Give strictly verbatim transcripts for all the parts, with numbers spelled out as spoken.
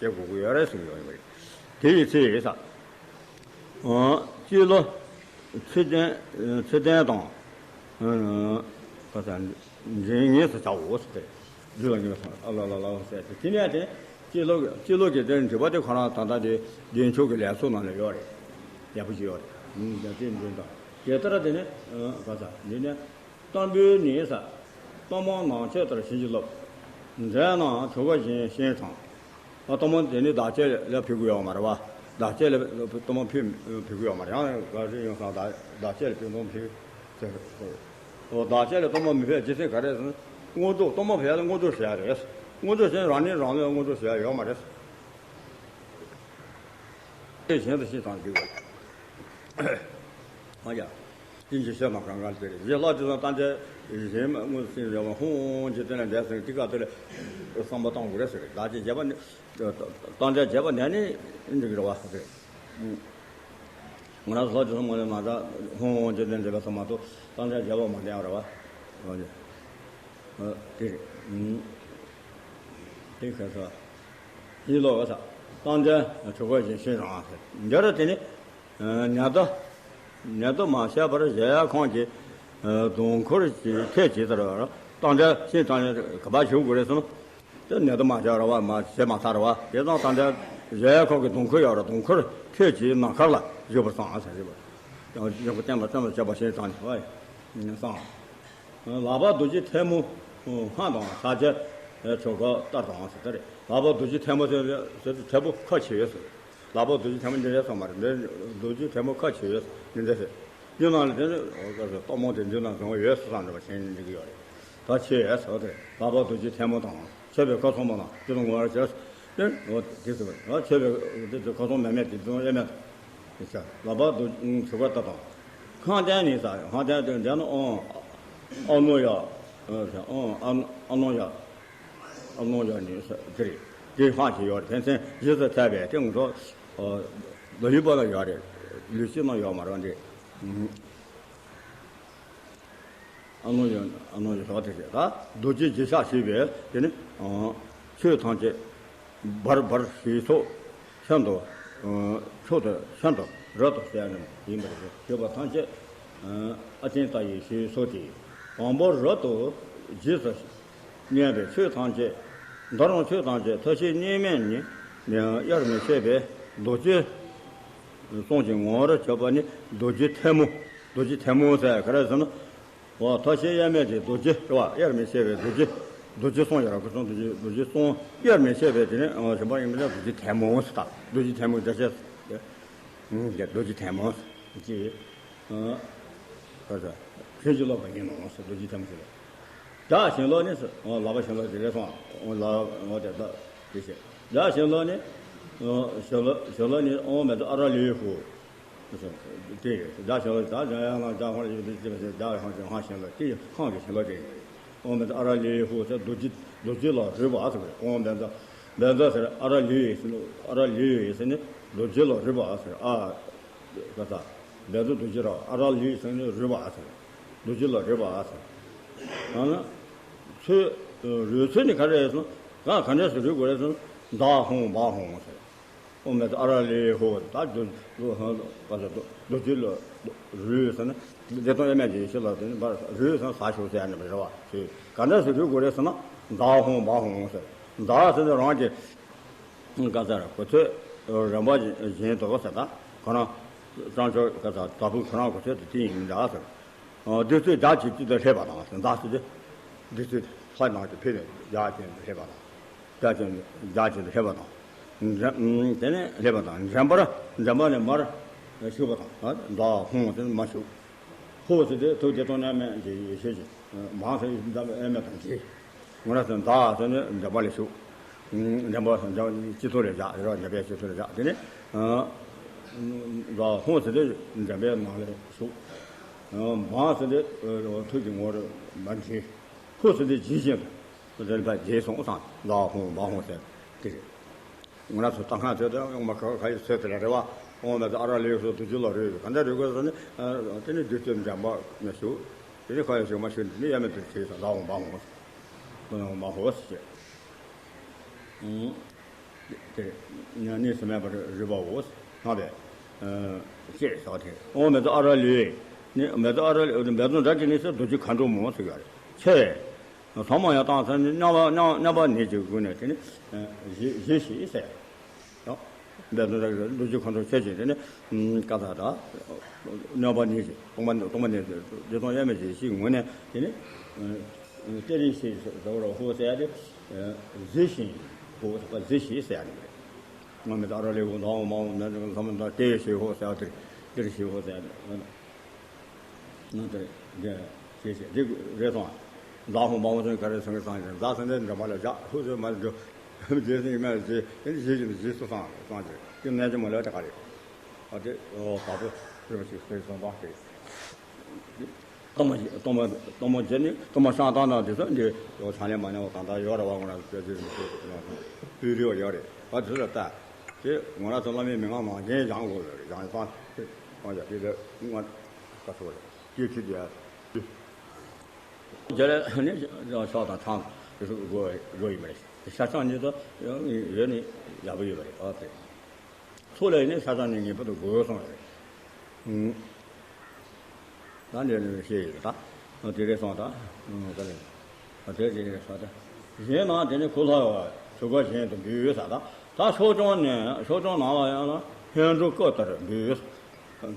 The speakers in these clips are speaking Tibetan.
བྱེད་དགོས་ཀྱི་ཡོད་རེད་ཟེར་གྱི་ཡོད་རེད། དེ་ཡི་ཚེ་ཡིན་ས། སྤྱི་ལོ་ཚེ་བརྟན། ཚེ་བརྟན་དང་། ཁ་སང་འདྲེན་ངེས་སུ་བྱའོ་ཟེར་ཏེ། རྒྱུད་ལ་ངེས་སུ་ཨ་ལ་ལ་ལ་ཟེར་ཏེ། དེ་ནས་དེ་སྤྱི་ལོ་སྤྱི་ལོ་གི་དེ་འབྲི་བ་དེ་ཁོ་རང་ད་ལྟ་དེ་བདེ་མཆོག་གི་ལས་ཚོགས་ནང་ལ་ཡོད་རེད། ཡག་པོ་ཞིག་ཡོད་རེད། ཡང་དེ་འདྲ་དང་དེ་ལྟར་དེ་ནས་ཁ་སང་འདི་ནས། གཏམ་དཔེ་ནི་ས། གཏམ་མང་ནང་ཆོས་ལྟར་བྱིན་གྱིས་རློབས། འདྲེན་ནང་ཆོ་ག་བཞིན་ཤིང་དང་། ཨ་གཏམ་མང་དེ་ནི་བདག་བསྐྱེད་ལ་ཕུལ་གྱི་ཡོད་མ་རེད་བ། བདག་བསྐྱེད་ལ་གཏམ་མང་ཕུལ་ཕུལ་གྱི་ཡོད་མ་རེད། ཡང་ག་རེ་ཡོང་སང་བདག་བདག་བསྐྱེད་ལ་ཕུལ་གཏམ་མང་ཕུལ་ཟེར། ཨོ་བདག་བསྐྱེད་ལ་གཏམ་མང་མི་ཕུལ་རྒྱུ་མཚན་ག་རེ་ཟེར་ན། མངོན་རྟོགས་གཏམ་མང་ཕུལ་ཡ་ལ་མངོན་རྟོགས་བྱེད་ཡ་རེད། མངོན་རྟོགས་བྱས་ན་རང་ཉིད་རང་ལ་མངོན་རྟོགས་བྱེད་ཡ་ཡོད་མ་རེད། དེ་གཞན་དུ་ཤེས་དང་འདུས་པ། ཨ་ཡ། དེ་འཇིགས་བྱེད་དང་གང་གང་དེ་རེད། རྗེ་ལྷ་དེ་ཚོ་བཏང་བྱ་གཞན་མ་དངོས་སུ་ཡོད་པ་ཧོང་ཧོང་ཇི་ལྟར་ན་འདས་ཟིན་དེ་ག་དེ་ལ་བསམ་པ་བཏང་དགོས་རེད་ཟེར། བདག་བསྐྱེད་རྒྱས་པ་ནི། བཏང་བྱ་རྒྱས་པ་ནས་ནི་འགྲིག་གི་རེད་བ་ཟེར། ང་རང་ལྷ་དེ་ཚོ་མ་ལས་མ་ད་ཧོང་ཧོང་ཇི་ལྟར་འདས་པ་ཙམ་མ་གཏོགས་བཏང་བྱ་རྒྱས་པ་མ་བསྟན་རེད་བ། དེ་རེད། དེ་ག་ས། ཡིད་ལོག་པ་ས། གཏམ་ཅན་གྲོགས་པོ་ཞིག་ཤེས་རང་ཟེར། འདི་རུ་དེ་ནི། ཉ་ཏོ། ཉ་ཏོ་མ་བཤད་པར་གཞལ་ཡས་ཁང་གི། དུང་འཁོར་གྱི་ཐད་ཀྱི་ལྟར་བར་གཏམ་ཅན་ཤེས་དང་ག་པར་ཞུགས་དགོས་རེད་ཟེར་ན། དེ་ཉ་ཏོ་མ་བཤད་ར་བ་མ་བྱས་མ་ཚར་བ་དེ་དང་གཏམ་ཅན་གཞལ་ཡས་ཁང་གི་དུང་འཁོར་ཡོད་ར་དུང་འཁོར་ཐད་ཀྱི་ནམ་མཁར་ལ་བཞུགས་པར་བསམ་ཟེར་རེད་བ། ཡང་ཡང་གཏན་ལ་གཏན་ལ་བྱས་པ་ཤེས་དང་ནི་བ། བསམ། ལག་པ་རྡོ་རྗེ་ཐལ་མོ་སྔགས་དང་ཕྱག་རྒྱ་ཆོ་ག་ལྟར་དང་ཟེར་ད་རེད། ལག་པ་རྡོ་རྗེ་ཐལ་མོ་ཟེར་ཟེར་དུས་ཐལ་པོ་ཁ་ཕྱེ་ཡོད་ཟེར། ལག་པ་རྡོ་རྗེ་ཐལ་མོ་འདི་རེད་ཟེར་མ་རེད། འདི་རྡོ་རྗེ་ཐལ་མོ་ཁ་ཕྱེ་ཡོད་ཟེར་འདི་འདྲ་ཟེར། འདི་ནང་ལ་དེ་ནི་སྟོང་མོ་དེ་འདི་ནང་བཟུང་བ་ཡོད་ཟེར་བསམ་འདྲ་བ་ཞེན་འགྲིག་གི་ཡོད་རེད། ད་ཕྱེ་ཡོད་ཟེར་དེ་རེད། ལག་པ་རྡོ་རྗེ་ཐལ་མོ་དང་ཕྱེ་བའི་ཁ་ཚོམ་པ་དང་དེ་དང་ངོ་བར་བྱས་ཏེ་འོ་དེ་ཟེར་བ་ཕྱེ་བའི་དེ་ཁ་ཚོམ་མེད་མེད་དེ་དང་དབྱེར་མེད། ལག་པ་རྡོ་ཆོ་ག་ལྟ་དང་། ཁང་ལྡན་ནི་ས་ཁང་ལྡན་དེ་འདྲ་ན་ཨོ། ཨ་ནུ་ཡ། ཨོ་ཨ་ནུ་ཡ། ཨ་ནུ་ཡ་ནི་ས་དེ་རེད། དེ་ཧང་ཞིག་ཡོད་རེད། ཕན་ཚུན་རྗེས་སུ་ཐལ་བའི་དེ་ང་ཚོ་ལོ་ཡུལ་པ་ལ་ཡོད་རེད། ལུས་སྤྱི་ན་ཡོད་མ་རེད་འདི། ཨ་ནུ་ཡ། ཨ་ནུ་ཡ་ལོ་དེ་རེད། ད་རྡོ་རྗེ་འཇིགས་ཆགས་ཞེས་པའི་དེ་ནི་ཆོས་ཐམས་ཅད་འབར་འབར་ཞེས་སོགས་ཤིན་ཏུ་མཆོག་ཏུ་ཤིན་ཏུ་རབ་ཏུ་གསལ་རྣམས་ཡིན་པར་ཞེས་པ་ཐམས་ཅད་ཨ་ཏིན་ཏ་ཡི་ཞེས་སོགས་ཏེ་དང་པོ་རབ་ཏུ་རྗེས་སུ་སྙེགས་པའི་ཆོས་ཐམས་ཅད་མདོར་ན་ཆོས་ཐམས་ཅད་མཐའ་བཞི་གཉིས་མེད་ཉིད་དབྱེར་མི་ཕྱེད་པའི་རྡོ་རྗེ་གསུང་གི་ངོ་བོར་གྱུར་པ་ནི་རྡོ་རྗེ་ཐལ་མོ། རྡོ་རྗེ་ཐལ་མོ་ཟེར་ག་རེ་ཟེར་ན། འོ་མཐའ་བཞི་དབྱེར་མེད་ཀྱི་རྡོ་རྗེ་རེད་བ། དབྱེར་མི་ཕྱེད་པའི་རྡོ་རྗེ། རྡོ་རྗེ་གསུང་ཡོད་ར་ཁོ་གསུང་རྡོ་རྗེ་རྡོ་རྗེ་གསུང་དབྱེར་མི་ཕྱེད་པའི་དེ་ནི་ཞིང་པ་ཡིན་པ་ན་རྡོ་རྗེ་ཐལ་མོ་ཟེར། ད་རྡོ་རྗེ་ཐལ་མོ་འདྲ་ཆེ་རྡོ་རྗེ་ཐལ་མོ་ཟེར་གྱི། ཨ་ཁོ་ཚོ་ཁྱོད་ཀྱི་ལོ་བ་ཡིན་ནོ་ཟེར། རྡོ་རྗེ་ཐལ་མོ་ཟེར་ལ། བདག་གཞན་ལོ་ནི་ཟེར། ལག་པ་གཞན་ལོ་དེ་རེད་སོང་། ལག་འོ་དེ་བདག་དེ་བྱས། བདག་གཞན་ལོ་ནི། གཞན་ལོ་གཞན་ལོ་ནི་ཨོ་མེ་ཏོ་ཨ་ར་ལི་ཧུ། དེ་བདག་གཞན་ལོ་ད་འཇམ་དབྱངས་ལ་བདག་ཧང་ཞེས་པའི་ཅི་བ་ཞེས་བདག་ཧང་ཞེས་ཧང་གཞན་ལོ་དེ་ཧང་གི་གཞན་ལོ་དེ། ཨོ་མེ་ཏོ་ཨ་ར་ལི་ཧུ་ཟེར་རྡོ་རྗེ་རྡོ་རྗེ་ལ་རོལ་པ་ཟེར་བ་རེད། ཨོ་བན་ཛ་བན་ཛ་ཟེར་ཨ་ར་ལི་ཡི་ཟེར་ཨ་ར་ལི་ཡི་ཟེར་ནི་རྡོ་རྗེ་ལ་རོལ་པ་ཟེར། ཨ་ག་ས་བན་ཛ་རྡོ་རྗེ་ར་ཨ་ར་ལི་ཟེར་ནི་རོལ་པ་ཟེར། རྡོ་རྗེ་ལ་རོལ་པ་ཟེར། ཨ་ན་ཚོས་རོལ་ཚོས་ནི་ག་རེ་ཟེར་ན་ག་ག་འདྲས་སུ་རོལ་དགོས་རེད་ཟེར་ན་བདག་ཧོང་བ་ཧོང་ཟེར། ཨོ་མེ་ཏོ་ཨ་ར་ལི་ཧོ། ད་རྡོ་རྗེ་ལ་རོལ་ཟེར་ན་བདེ་སྟོང་དབྱེར་མེད་ཀྱི་ཡེ་ཤེས་ལ་དེ་ནི་རོལ་ཟེར་ན་ཟ་ཞོག་ཟེར་ཡ་ནི་མ་རེད་བ། ག་འདྲ་ཟེར་རོལ་དགོས་རེད་ཟེར་ན་བདག་ཧོང་བ་ཧོང་ཟེར། བདག་ཟེར་ན་རང་གི་ག་ཟེར་གོ་ཚོད་རིམ་པ་བཞིན་དུ་ཟེར། ད་ཁོ་རང་བྱང་ཆུབ་ག་ཟེར་བདག་པོ་ཁོ་རང་གོ་ཚོད་དེ་དེ་ཡིན་འདྲ་ཟེར། བདུད་རྩི་རྒྱ་ཆེ་གཅིག་ཏུ་སླེབས་པ་དང་། བདག་ཟེར་དུས་བདུད་རྩི་ལྷ་ནང་གི་ཕེབས་ནས་རྒྱ་ཆེན་དུ་སླེབས་པ་དང་། རྒྱ་ཆེན་རྒྱ་ཆེན་དུ་སླེབས་པ་དང་། དེ་ནས་སླེབས་པ་དང་འདྲེན་པར་འདྲེན་པ་ནས་མར་ཞུགས་པ་དང་། བདག་ཧོང་དེ་ནས་མར་ཞུགས། ཧོ་ཟེར་དུས་ཐུགས་བདེ་སྟོང་དབྱེར་མེད་ཀྱི་ཡེ་ཤེས་ཀྱི། མང་ཟེར་དུས་འདམ་དབྱེར་མེད་དང་གཅིག་ངོ་ར་ཟེར་བདག་ཟེར་ནས་འདྲེན་པ་ལ་ཞུགས། འདྲེན་པ་ཟེར་སྤྱི་ཚོགས་ལ་བཞག་རེད་བ། འདྲེན་པའི་སྤྱི་ཚོགས་ལ་བཞག་དེ་ནས། ཨ་ཧོ་ཟེར་དུས་འདྲེན་པའི་ནང་ལ་ཞུགས། ཨ་མ་ཟེར་དུས་ཐུགས་ཀྱི་ངོ་རུ་མ་འདྲེས། ཧོ་ཟེར་དུས་ཇི་བཞིན་དུ་འདྲེན་པ་རྗེས་སོང་བསམ། བདག་ཧོ་བ་ཧོ་ཟེར་དེ་རེད། ང་རང་ཚོ་ལྟ་ཁང་ཚོ་དང་ཡང་མ་ཁ་ཁ་ཡི་ཚོད་དེ་ལ་རེད་བ། ཨོ་མ་ཟེར་ཨ་ར་ལས་སོ་རྡོ་རྗེ་ལ་རོལ་བའི་ག་འདྲ་རོལ་དགོས་ཟེར་ནས། དེ་ནས་བདུད་རྩི་འདྲེན་པ་ནས་ཞུགས། དེ་ནས་ཁ་ཡི་ཞུགས་མ་ཞུགས་འདི་ནས་ཡ་མེད་དུ་བྱས་སོང་། བདག་ཧོ་བ་ཧོ་ཟེར། ཁོ་ཡང་མ་ཧོ་ཟེར་བྱས། དེ་གནས་སུ་མེད་པར་རིག་པའོ། སྔགས་པས་ཅེས་ཟེར་བ་དེ། ཨོ་མེ་ཏོག་ཨ་ར་ལི་ནི་མེ་ཏོག་ཨ་ར་ལི་མེ་ཏོག་འདྲ་གི་ནི་ཟེར་རྡོ་རྗེ་མཁའ་འགྲོ་མོ་ཟེར་ག་རེ་ཆེ། ཚང་མ་ཡང་བཏང་ཚར་ནས་མཉམ་པ་མཉམ་མཉམ་པ་ཉིད་ཀྱི་སྒོ་ནས་དེ་ནི་བཞི་བཞི་ཞེས་ཟེར། ཡང་། འབད་དོ་ར་རྡོ་རྗེ་མཁའ་འགྲོ་ཆེ་ཆེ་དེ་ནི་ཀ་ད་ད། མཉམ་པ་ཉིད་ཀྱི་སྟོང་པ་སྟོང་པ་ཉིད་ཀྱི་བདེ་སྟོང་དབྱེར་མེད་ཀྱི་གཞི་ངོས་ནས་དེ་ནི། གཏེར་ཞེས་ཟེར་བ་ཧོ་ཟེར་ཡ་དེ། གཟི་ཞིང་ཧོ་ཟེར་བ་གཟི་ཞེས་ཟེར་ཡ་དེ་རེད། ང་མི་ད་ར་ལེ་ཧོ་ད་ཧོ་མ་ཧོ་མ་ཧོ་མ་ད་གཏེར་ཞེས་ཧོ་ཟེར་བ་དེ་གཏེར་ཞེས་ཧོ་ཟེར་ཡ་དེ། ང་དེ་འདྲ་ཞེས་བྱས་འདི་རེད་སོང་། ཛ་ཧོ་མ་ཧོ་ཚོན་ག་རེ་སོང་གི་སང་ཡིན་ཛ་སེང་ལྡེང་འདྲ་མ་ལ་བཞག་ཧུ་ཚོན་མ་ལ་འགྲོ། རྗེས་སེང་མ་ལ་རྗེས་དེ་ནི་རྗེས་ཀྱི་རྗེས་སུ་སང་སང་ཅེ་དེ་ནས་ཀྱི་མ་ལ་ད་ག་རེད། ཨ་དེ་ཨོ་དྭགས་པོ་རིན་པོ་ཆེ་སོང་སོང་བ་དེ། གཏོར་མ་གཏོར་མ་གཏོར་མ་བྱས་ནས་གཏོར་མ་བཤམས་སྟངས་དང་དེ་ཚོ་འདི་ལོ་ཆང་ལས་མ་ཉམས་པ་གང་ལྟར་ཡོད་རེད་བ། ང་རང་ཚོ་ཚོ་ཚོ་ཚོ་སྤུས་རིགས་ཡོད་རེད་བ། དེ་ཚོ་ལ་ལྟ། དེ་ང་རང་ཚོ་བླ་མའི་མན་ངག་ནང་བཞིན་སྦྱང་དགོས་རེད། སྦྱང་སྟངས་དེ་ང་ཡ་དེ་ལ་ང་ཀ་ཚོ་རེད་སྐྱེ་ཚུལ་དེ་ཡ། རྒྱ་ལ་ནི་ཤོག་དང་ཐང་དེ་ཚོ་དགོས་དགོས་ཡོད་མ་རེད། ཤ་ཆང་ཉིད་དུ་ཡོད་ནི་ཡག་པོ་ཡོད་པ་རེད་ཨ་དེ། ཚོ་ལས་ནི་ཤ་ཆང་ནི་ངེས་པར་དུ་དགོས་སོང་རེད། ད་འདི་ནི་ཤེས་ཡོད་ད། དེ་རེད་སོང་ད། ག་རེ། དེ་དེ་རེད་སོང་ད། གཞན་ན་དེ་ནི་གོ་སླ་བ་ཚུགས་ཀ་གཞན་དུ་འབུལ་ས་ད། ད་ཕྱོགས་སྐྱོང་ནས་ཕྱོགས་སྐྱོང་ནང་ལ་ཡང་ན་སྔོན་འགྲོ་སྐབས་ལྟར་འབུལ།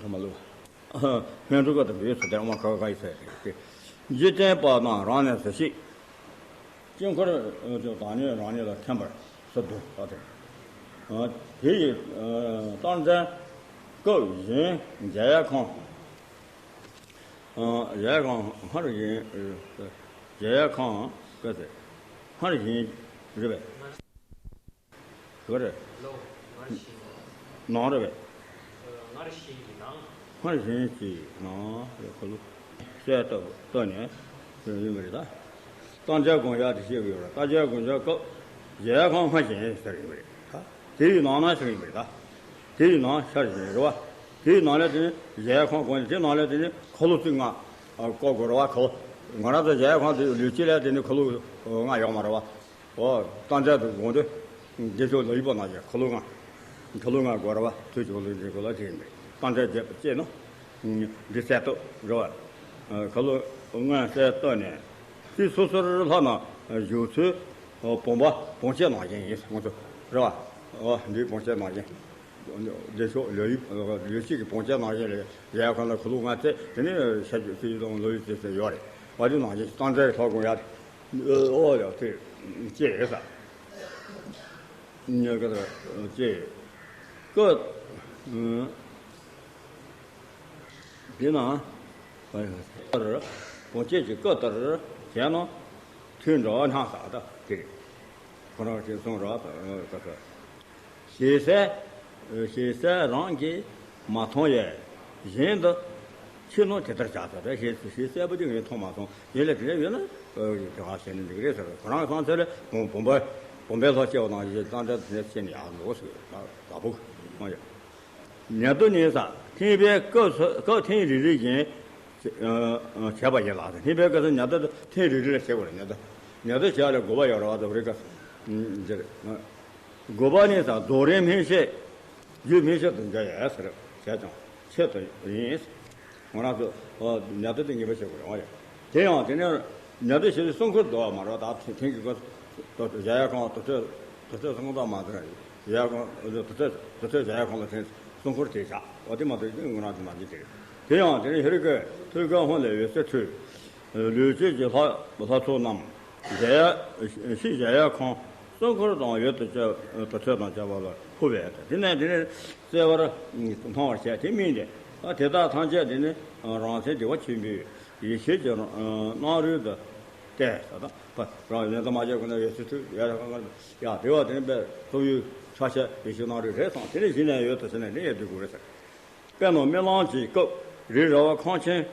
ཐ་མ་ལུ། སྔོན་འགྲོ་སྐབས་ལྟར་འབུལ་ས་དེ་རང་མ་ཁ་ཁ་ཡི་ས་རེད་དེ། འཇིག་རྟེན་པ་རྣམས་རང་ནས་ཟེར་ཞིག་དཀྱིལ་འཁོར་དང་ནི་རང་ཉིད་ལ་ཐིམ་པར་སུ་འདུག་པ་དེ། དེ་ཡི་རྟགས་མཚན་སྐབས་གཞན་མཇལ་ཡ་ཁང་། མཇལ་ཡ་ཁང་སྔར་བཞིན། མཇལ་ཡ་ཁང་སྐབས་སྔར་བཞིན་རེད་པས། ག་རེ། ལོ། སྔར་བཞིན། ནང་རེད་པས། སྔར་བཞིན་གྱི་ནང་། སྔར་བཞིན་གྱི་ནང་རེད་ཁོ་ལོ། གསལ་བཏབ་བཏབ་ནས་ཡིན་པ་རེད་ད། རྟགས་མཚན་དགོངས་འཆར་དེ་བཤད་ཀྱི་ཡོད་རེད། རྟགས་མཚན་དགོངས་འཆར་སྐབས་མཇལ་ཁང་སྔར་བཞིན་ཟེར་ཡིན་པ་རེད་ད། དེ་ཡི་ནང་ན་ཟེར་ཡིན་པ་རེད་ད། དེ་ཡི་ནང་ཤར་བཞིན་རེད་བ། དེ་ཡི་ནང་ལ་དེ་ནི་མཇལ་ཁང་དགོངས་ནས་དེ་ནང་ལ་དེ་ནི་འཁོར་ལོ་བརྩིགས་ལྔ། བཀོད་དགོས་རེད་བ་ཁོ། ང་རང་ཚོ་མཇལ་ཁང་དེ་ལུས་སྤྱི་ལ་དེ་ནི་འཁོར་ལོ་ལྔ་ཡོད་མ་རེད་བ། ཨོ། རྟགས་མཚན་དུ་དགོངས་དུས། འདི་ཚོ་ལོ་ཡི་པོ་ནང་བཞིན་འཁོར་ལོ་ལྔ། འཁོར་ལོ་ལྔ་དགོས་ར་བ་ཐོས་ཆོག་ལོ་འདི་ཁོ་ལ་བྱེད་མེད། རྟགས་མཚན་བརྒྱད་པ་བཅས་ནོ། འདི་གསལ་བཏབ་ར་བ། འཁོར་ལོ་ལྔ་གསལ་བཏབ་ནས། དེ་སོ་སོར་ལྷག་ན་བཞུགས་ཚུལ། བུམ་པ་བུམ་ཆེན་ནང་བཞིན་ཡིན་ང་ཚོ་ར་བ། འདི་བུམ་ཆེན་ནང་བཞིན། བདེ་མཆོག་ལོ་ཡི་ལོ་གཅིག་གི་བུམ་ཆེན་ནང་བཞིན་ལས་ཡ་ཁོ་ན་འཁོར་ལོ་ལྔ་བཅས་དེ་ནས་ཤ་རྒྱུས་ཚུལ་དང་ལོ་ཡི་བཅས་སུ་ཡོད་རེད་བ། དེ་ནང་བཞིན་རྟགས་མཚན་ལྷག་དགོས་ཡ། ཨོ་ཡ་དེ་ཅེས་ས། ཉེ་གར་ཅེས། ཀ། དེ་ན། ལྟར། བུམ་ཆེན་གྱི་སྐུ་ལྟར་བྱས་ན། ཐུན་འདྲ་བ་སྣང་ས་ད་དེ་རེད། ཁོ་རང་གིས་གསུངས་ར་ད་ཀ་ས། ཞེ་ས། ཞེ་ས་རང་གིས་མ་མཐོང་ཡས། གཞན་དུ་ཕྱིན་ནོ་དེ་ལྟར་བྱ་ས་རེད། ཞེ་ས་ཞེ་ས་པོ་དེ་ངས་མཐོང་མ་སོང་། ཡིན་ལ་དེ་འདྲ་ཡོད་ན། དེ་ག་བྱས་ནས་འགྲིག་རེད་ཟེར། ཁོ་རང་གི་བསམ་ཚུལ་ལ་བུམ་བུམ་པ། བུམ་པའི་ལྷ་སྐྱེ་བ་ནང་བཞིན་རྟགས་མཚན་དེ་ནས་ཕྱིན་ནས་ཡར་འགྲོ་ཟེར་ད་ད་བུ་མ་ཡ། ཉ་རྡུལ་ནི་ས་ཐིམ་པའི་སྐབས་སུ་སྐབས་ཐིམ་རིལ་རིལ་བཞིན་བྱས་པ་ཡིན་ལ། ཐིམ་པའི་སྐབས་སུ་ཉ་རྡུལ་ཐིམ་རིལ་རིལ་ལ་བྱེད་དགོས་རེད། ཉ་རྡུལ་ཉ་རྡུལ་བྱེད་ཡ་ལ་དགོས་པ་ཡོད་རེད་བ། དེ་རིགས་ཀ་འདིར། དགོས་པ་ནི་ས་རྫོགས་རིམ་སྨིན་བྱེད་རྒྱུད་སྨིན་བྱེད་དུ་འཇལ་ཡས་ཟེར་བྱས་ཀྱང་ཆེད་དུ་ཡིན། ང་རང་ཚོ་ཉ་རྡུལ་དེ་ངེས་པ་བྱེད་དགོས་རེད་བ། དེ་ཡང་དེ་ནས་ཉ་རྡུལ་བྱེད་དུས་སྲུང་འཁོར་འདུ་བ་མ་རེད་བ། ད་ཐིམ་གྱི་སྐབས་སུ་གཞལ་ཡས་ཁང་དུར་ཁྲོད་དུར་ཁྲོད་སྲུང་འཁོར་མ་དེ་རེད། ཡ་གང་དུར་ཁྲོད་དུར་ཁྲོད་གཞལ་ཡས་ཁང་ལ་ཐིམ་སྲུང་འཁོར་དེ་བཞག་འོ་དེ་མ་གཏོགས་ཡིན་ང་རང་ཚོ་མ་བྱེད་དེ། དེ་ཡང་དེ་ནས་ཧེ་རུ་ཀའི་ཐུགས་ཀའི་ཧཱུྃ་ལས་འོད་ཟེར་འཕྲོས། ལུས་སྤྱི་གྱི་ལྷ་ལྷ་ཚོགས་རྣམས་གཞལ་ཡས་ཕྱི་གཞལ་ཡས་ཁང་སྲུང་འཁོར་དང་འོད་དུ་བཅས་དུར་ཁྲོད་དང་བཅས་པ་ལ་ཕུལ་བས་དེ་ནས་དེ་ནས་གསལ་བར་མཐོང་བར་བྱས། དེ་སྨིན་ཏེ་དེ་དག་ཐམས་ཅད་དེ་ནི་རང་མཚན་བདེ་བ་ཆེན་པོའི་ཡེ་ཤེས་ཀྱི་རང་སྣང་རུལ་དུ་བལྟས་ས་དང་། རང་ཡོན་ཏན་མ་སྐྱེས་གོང་ནས་ཡོད་ཚུལ་ཐུབ་ཡ་ཡ་དེ་བ་དེ་ནི་པའི་སྟོབས་ཡུལ་ཕྱག་ཆད་ཡེ་ཤེས་སྣང་རུལ་རེད་སོང་། དེ་ནི་གཞི་ནས་ཡོད་དུ་ཟིན་ནས་ནི་ཡོད་དུ་དགོས་རེད་ཟེར། དཔེར་ན་རྨི་ལམ་གྱི་སྐབས་རི་ར་བ་ཁང་ཆེན་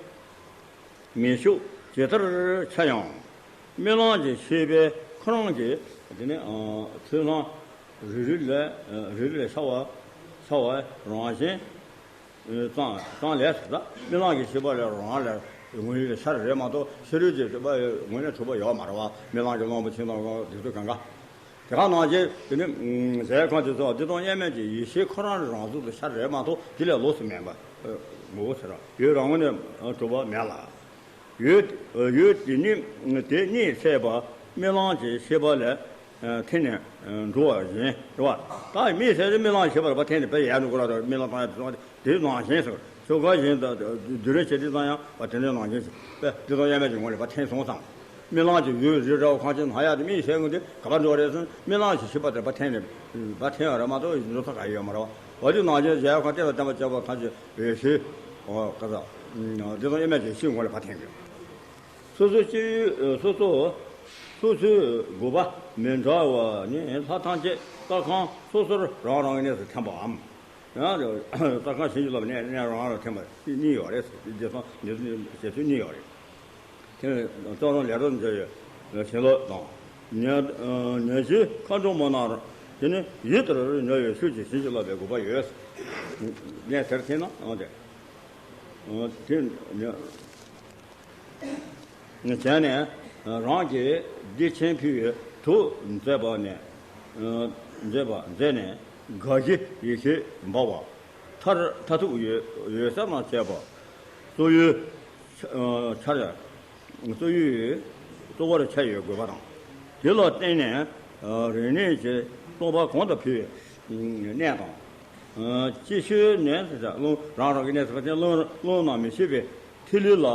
མི་ཤུགས་ཇི་ལྟར་ཆེ་ཡང་། རྨི་ལམ་གྱི་ཤེས་པས་ཁོ་རང་གི་དེ་ནི་ཚུལ་སྣང་རི་རི་ལས་རི་རི་ལས་ཤར་བ་ཤར་བ་རང་བཞིན། ཙམ་ཙམ་ལས་ཟེར་ད། རྨི་ལམ་གྱི་ཤེས་པ་ལས་རང་ལས་ངོས་ལས་ཤར་རེད་མ་གཏོགས་ཕྱི་རོལ་གྱི་སྒྲིབ་པ་ངོས་ནས་གྲུབ་པ་ཡོད་མ་རེད་བ། རྨི་ལམ་གྱི་གླང་པོ་ཆེ་དང་དེ་ཚོ་གང་ག་ག་ནང་བཞིན་དེ་ནི་ཟས་ཁང་དེ་ཚོ་བདེ་སྟོང་དབྱེར་མེད་ཀྱི་ཡེ་ཤེས་ཁོ་རང་རང་གཟུགས་སུ་ཤར་རེད་མ་གཏོགས་དེ་ལས་ལོགས་སུ་མེད་པ་ངོ་བོ་ཟེར་རོ། ཡུལ་རང་ངོས་ནས་གྲུབ་པ་མེད་ལ། ཡུལ་ཡུལ་དེ་ནི་དེ་གཉིད་སད་པ་རྨི་ལམ་གྱི་ཤེས་པ་ལས་འཐེན་ནས་འགྲོ་བ་ཡིན་རེད་བ། ད་རྨིས་ཚར་རྨི་ལམ་ཤེས་པར་བ་འཐེན་ནས་དཔེ་ཡལ་འགྲོ་གི་ར། རྨི་ལམ་བཏང་ཡག་དེ་ཚོ་དེ་ནང་བཞིན་ཟེར། ཆོ་ག་བཞིན་དུ་སྡུད་རེས་བྱེད་དུས་ཙམ་ཡང་བ་དེ་འདྲའི་ནང་བཞིན་ཞིག་དཔེ་དེ་ཚོ་དབྱེར་མེད་ཀྱི་ངོ་ལས་བ་འཐེན་སོང་ཙང་། རྨི་ལམ་གྱི་ཡུལ་རི་འདྲ་བོ་ཁང་ཆེན་ནང་ཡག་དེ་རྨིས་ཚར་གི་དེ་ག་པར་འགྲོ་རེད་ཟེར་ན། རྨི་ལམ་གྱི་ཤེས་པ་དེ་བ་འཐེན་ནས་བ་འཐེན་ཡོད་རེད་མ་གཏོགས་འགྲོ་ས་ག་ཡོད་མ་རེད་བ། འོ་དེ་ནང་བཞིན་གཞལ་ཡས་ཁང་སྟེང་ལ་བསྟན་པ་བཅོས་པ་ཐམས་ཅད་འོད་ཤེས་འོ་ག་ས་དེ་ཚོ་དབྱེར་མེད་ཀྱི་ཤེས་ངོ་ལས་བ་འཐེན་གི། སོ་སོ་སྤྱི་ཡུལ་སོ་སོ་སོ་སོའི་དགོས་པ་མི་འདྲ་བ་ནི་ལྷ་ཐམས་ཅད་ལྟ་ཁང་སོ་སོར་རང་རང་གི་གནས་སུ་འཐེན་པའམ། ཡང་ལྟ་ཁང་བྱིན་གྱིས་རློབ་པའི་གནས་གནས་རང་རང་ལ་འཐེན་པ་གཉིས་ཡོད་རེད། འདི་ཚོ་འདི་ཚོ་བྱེད་ཚུལ་གཉིས་ཡོད་རེད། དེ་ནི་གཙོ་རང་ལས་རོགས་མཛད་པའི་བྱིན་རླབས་དང་། ཉེ་ཉེ་ཞའི་མཁའ་འགྲོ་མ་རྣམས་དེ་ནི་ཡིད་ལྟར་ཉེ་བའི་ཚུལ་གྱིས་བྱིན་གྱིས་རློབ་པའི་དགོས་པ་ཡོད། གནས་དེར་འཐེན་ན་འོང་སྟེ། དེ་ནི། བྱས་ནས་རང་གི་བདེ་ཆེན་ཕུལ་བའི་དུག་མཛད་པ་ནས། མཛད་པ་མཛད་ནས་དགའ་བཞི་ཡེ་ཤེས་འབར་བ། མཐར་མཐར་ཐུག་འོད་འོད་གསལ་དང་བཅས་པ་གཙོ་བོའི་ཆ་ཆར་གཙོ་བོའི་གཙོ་བོར་ཆ་ཡོད་དགོས་པ་དང་། དེ་ལ་བརྟེན་ནས་རིམས་ནད་ཀྱི་སྟོང་པ་གོང་དུ་འཕེལ་བའི་གནས་དང་། ཅིག་ཤོས་ནས་རླུང་རང་རང་གི་གནས་སུ་ཕར་ཕྱིན་རླུང་རླུང་རྣམས་མི་ཤེས་པའི་ཐིག་ལེ་ལ་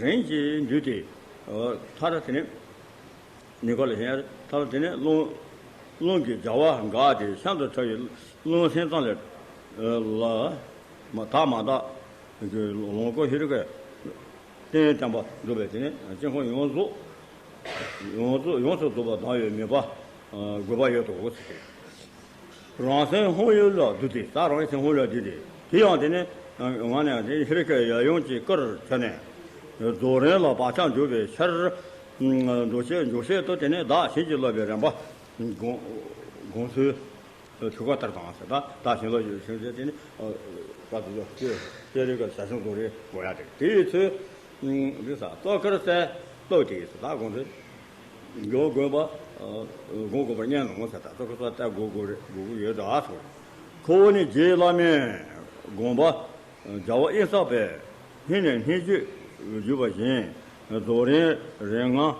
རིམ་གྱིས་འདུས་ཏེ། མཐར་དེ་ནི་ནི་གོ་ལ་ཞེན་མཐར་དེ་ནི་རླུང་རླུང་གི་བྱ་བ་འགགས་ཏེ་གཤམ་དུ་འཕྲོ་བའི་རླུང་སེམས་ཙམ་ལས་ལ་དག་མ་དག་གི་ལོངས་སྐུ་ཧེ་རུ་ཀའི་རྟེན་བརྟན་པ་འགྲུབ་པའི་དེ་ནི་དཀྱིལ་འཁོར་ཡོངས་རྫོགས་ཡོངས་རྫོགས་ཡོངས་སུ་རྫོགས་པ་དག་ཡོད་མིན་པ་དགོས་པ་ཡོད་དོ། རང་སེམས་ཧོང་ཡུལ་ལ་བསྡུས་ཏེ། ད་རང་སེམས་ཧོང་ཡུལ་ལ་བསྡུས་ཏེ། དེ་ཡང་དེ་ནི་ང་ནི་དེ་ཧེ་རུ་ཀའི་ཡབ་ཡུམ་གྱི་སྐུར་བྱས་ནས་རྫོགས་རིམ་ལ་བག་ཆགས་འཇུག་པའི་ཕྱིར། འགྲོ་བྱེད་འཇུག་བྱེད་དུ་དེ་ནི་བདག་བྱིན་གྱིས་རློབ་པའི་རིམ་པ་དགོངས་དགོངས་ཚུལ་ཐུགས་ཀ་ལྟར་དང་ཟེར། ད་བདག་བྱིན་རློབ་བྱིན་ཚུལ་དེ་ནི་བཀའ་ཟུར་ལ་སྤྱན་རས་གཟིགས་ཞལ་གསུང་རྫོགས་རིམ་དགོངས་ཡག་དེ་དེའི་ཚུལ། འདི་ས་རྟོགས་དཀར་གསལ་རྟོགས་དེ་ས་ད་དགོངས་ཚུལ། མགོ་དགོངས་པ། དགོངས་དགོངས་པར་སྙམ་ནོ་ཟེར། ད་ལྟ་ཁོ་ཚོ་ལྟ་དགོས་དགོས་རེད། དགོས་ཀྱི་ཡོད་འདྲ་ཟེར། ཁོ་བོ་ནི་རྗེ་བླ་མའི་དགོངས་པ་རྒྱལ་བ་དབྱིངས་གསལ་པས་སྙིང་ནས་སྙིང་བརྗོད་བརྗོད་པ་བཞིན་རྫོགས་རིམ་རིམ་ལྔ་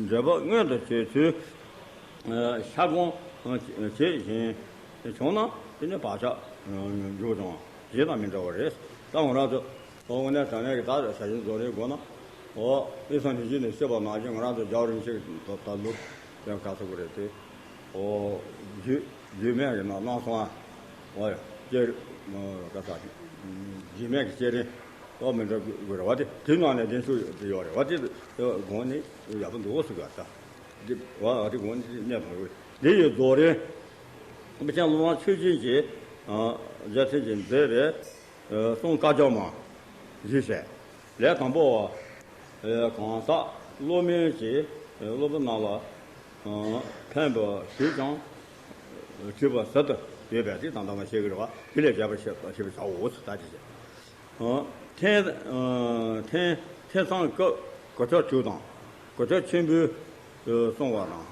འབྲེལ་པ་མངོན་དུ་བྱེད་ཚུལ་ཤར་སྒོམ་བྱེད་བཞིན་བྱུང་ན་དེ་ནི་བག་ཆགས་འཇུག་ཀྱང་གཞན་དང་མི་འདྲ་བ་རེད། ད་ང་རང་ཚོ། ཨོ་དངོས་གནས་དྲང་གནས་ཀྱི་ད་ཞལ་བཞུགས་རྫོགས་རིམ་དགོས་ན། ཨོ་དབུས་གཙང་ནུས་བྱེད་ནས་བཤད་པ་ནང་བཞིན་ང་རང་ཚོ་རྒྱལ་བ་རིན་པོ་ཆེ་གི་ད་ད་ལུགས་ཡང་ག་ཚོད་དགོས་རེད་དེ། ཨོ་རྒྱུད་རྒྱུད་སྨད་ཀྱི་ནང་གནང་སོང་ཨ། ཨོ་ཡ་སྤྱན་རས་ག་ས་རྒྱུད་སྨད་ཀྱི་སྤྱན་རས་ཨོ་མི་འདྲ་དགོས་རེད་བ། དེ་དེ་ནང་ནས་གདན་ཞུ་དེ་ཡོད་རེད་བ། དེ་དགོངས་ནི་ཡག་པོ་འདུག་ཟེར་ག་ད། དེ་བ་དེ་དགོངས་ནི་གནས་དང་རེད། དེ་ཡི་རྫོགས་རིམ། དཔེ་ཆ་སློབ་དཔོན་ཆོས་རྒྱན་གྱིས་རྒྱལ་མཚན་གྱིས་མཛད་པའི་གསུང་བཀའ་རྒྱ་མ་བཞི་བཤད། ལས་དང་པོ་བ། གང་ཟག་བློ་དམན་གྱིས་སློབ་དཔོན་རྣམས་ལ་ཕན་པར་ཞུས་ཀྱང་དྲིས་པ་ཟུར་དུ་ཡོད་པས་དེ་དང་དམ་ལ་བཤད་ཀྱི་རེད་བ། དེ་ལས་རྒྱས་པར་བཤད་པ་ཞེས་པའི་བྱའོ་ཟེར་ད་དེ་བཤད། ཐེམ་ཐེམ་ཐེམ་ཚང་སྐབས་གོ་ཆ་དྲུག་དང་གོ་ཆ་ཆེན་པོའི་གསུང་བ་དང་།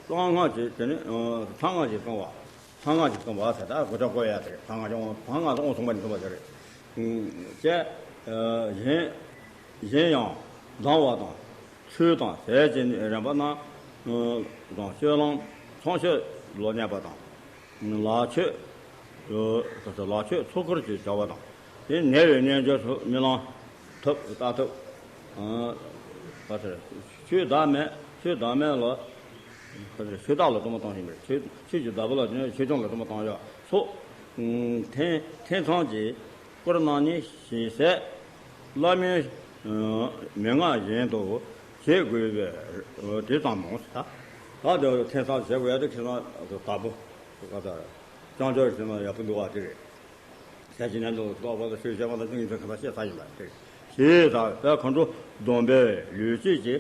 གསང་སྔགས་ཀྱི་དེ་ནི་གསང་སྔགས་ཀྱི་གསུང་བ། གསང་སྔགས་ཀྱི་གསུང་བ་ཟེར་ད་གོ་ཆ་བཀོད་ཡ་དེ་གསང་སྔགས་ཀྱི་གསང་སྔགས་དང་གསུང་པ་ནི་གསུང་བ་དེ་རེད། ཅེས་གཞན་གཞན་ཡང་སྡང་བ་དང་ཆོས་དང་ཟས་ཀྱི་རིམ་པ་རྣམས་དང་སྤྱོད་ལམ་ཚངས་སྤྱོད་ལ་གནས་པ་དང་། ལག་མཆོད། ལག་མཆོད་ཚོགས་འཁོར་གྱི་བྱ་བ་དང་། དེ་ཉེ་བའི་རྣལ་འབྱོར་སོགས་རྨི་ལམ་ཐུབ་ལྟ་ཐུབ། ཆོས་བདག་མེད་ཆོས་བདག་མེད་ལ། ཆོས་བདག་ལ་གཏོར་མ་བཏང་ཞིང་མེད་ཆོས་ཆོས་ཀྱི་བདག་པོ་ལ་ཆོས་སྐྱོང་ལ་གཏོར་མ་བཏང་ཡོད་སོགས། ཐེམ་ཐེམ་ཚང་གི་སྐོར་གནང་ནས་ཞིང་ཟས་བླ་མའི་མན་ངག་བཞིན་དུ་བྱེད་དགོས་པས་དེ་ཙམ་མོ། ད་དེ་ཐེམ་ཚང་བྱེད་དགོས་ཡ་དེ་ཁྱེད་རང་དགའ་པོ་ག་ཚ་རེད། ཅང་ཅོག་བྱེད་ན་ཡག་པོ་འདུག་བ་དེ་རེད། ཟས་ཀྱི་ནང་དུ་ལྟོགས་པ་དང་ཆོས་བཤད་པ་དང་ཅུང་ཡིན་ཚུལ་གང་ལྟར་བཤད་ཚར་ཡིན་པ་དེ་རེད། ཞེས་དང་དཔལ་མཁའ་འགྲོ་སྡོམ་པའི་ལུས་སྤྱོད་ཀྱི་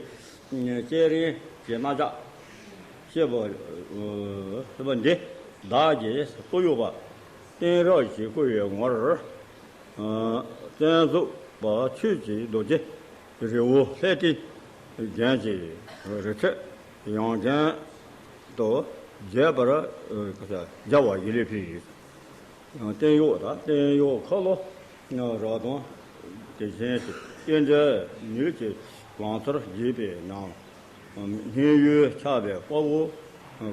སྤྱན་རས་ཀྱི་རྣམ་གཞག་ཞེས་པ་ཞེས་པ་འདི་བདག་གིས་སྟོད་གཡོགས་པ་བསྟན་རབ་ཀྱི་སྐུ་ཡི་ངོར། བཙན་བཟུང་པ་ཆོས་ཀྱི་རྡོ་རྗེ་རི་བོ་ལྷས་ཏེ་རྒྱན་གྱི་རི་ཁྲོད་ཡང་རྒྱན་དུ་ རྒྱས་པར་ཨ་བརྒྱ་པ་ཡི་ལས་ཕུལ་ཡོད། བསྟན་གཡོག་དང་བསྟན་གཡོག་ཁ་ལོ་རབ་དང་། དེ་བཞིན་དུ་སྐྱེ་འབྲས་ཉིད་ཀྱི་ལང་ཚོར་རྒྱས་པའི་ནང་། སྙན་ཡུལ་ཆགས་པའི་དཔའ་བོ་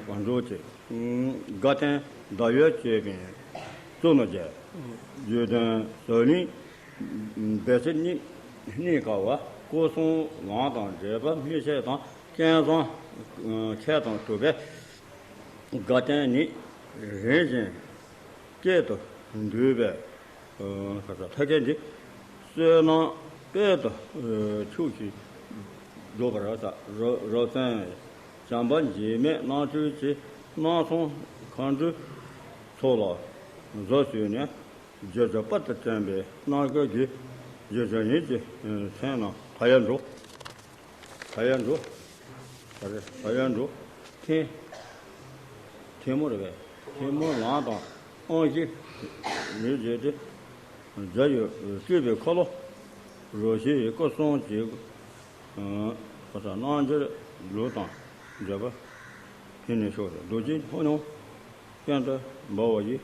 གང་འགྲོ་ཆེ། དགའ་ལྡན་ཟླ་འོད་ཅེས་པའི་གཙོ་ནོ་རྒྱལ། བརྗོད་དོན་བཟོད་གླིང་འབད་ཚེ་གཉིས། གཉིས་ཀ་བ་སྐུ་གསུམ་ལམ་དང་འབྲེལ་པ་མི་ཤེས་དང་། ཀུན་བཟང་ཁྱད་དང་གྲུབ་པའི་དགའ་ལྡན་ནི། རིམ་བཞིན་སྐྱེད་དུ་འདུས་པའི་ཨ་ཁ་ས་ཐ་ཀའི་འདི། བསོད་ནམས་དཔལ་དུ་ཨ་ཕྱུག་ཅིང་རྫོགས་པར་ས་རོ་རོ་ཚན། བྱམས་པ་འཇིགས་མེད་རྣམ་དཔྱོད་ཀྱི། རྣམ་གསུམ་མཁའ་འགྲོའི་ཚོགས་ལ་བཟོ་བྱས་ནས། བརྗོད་བྱ་དཔལ་དུ་བསྟན་པའི་རྣམ་དཀར་གྱི། བརྗོད་བྱ་ཉིད་ཀྱི་མཚན་རྣམས་ག་ཡར་འགྲོ། ག་ཡར་འགྲོ། ག་རེ་ག་ཡར་འགྲོ། ཐིམ། ཐལ་མོ་རེད་པས། ཐལ་མོ་ལམ་དང་དབང་བཞི་ཉིད་བརྗོད་དེ། རྒྱ་ཡི་སྤྲུལ་པའི་འཁོར་ལོ་རོ་བཞིའི་སྐུ་གསུམ་གྱི་ཨ་ཁ་ས་རྣལ་འབྱོར་ལུགས་དང་འབྲེལ་བ་ཕན་ནུས་ཤོག་རྡོ་རྗེ་ཕོ་ཉ་ཀུན་ཏུ་འབར་བ་ཡི།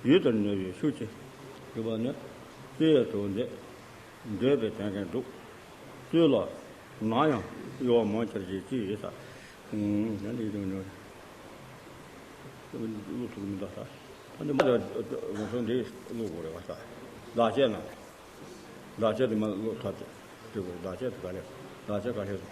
ཡིད་དུ་ནུས་པའི་ཤུགས་ཀྱིས་གྱུར་པ་ནི། བརྩེ་བའི་དོན་འདི་འདོད་པའི་དོན་ཀུན་འགྲུབ། སྲོད་ལ་ནམ་ཡང་གཡོ་བ་མང་ཆེར་བྱེད་ཅེས་ཡོད་ས། ཡང་འདི་དོན་ནོ། བློ་ཐུག་མི་འདུག་ས། ད་འདི་མ་ད་ང་ཚོ་འདི་བློ་དགོས་རེད་བ་ས། བདག་བསྐྱེད་ན། བདག་བསྐྱེད་དེ་མ་བློ་ཐབས་ཀྱི་དེ་དགོས། བདག་བསྐྱེད་དེ་ག་ལས། བདག་བསྐྱེད་ག་ལས་སོ།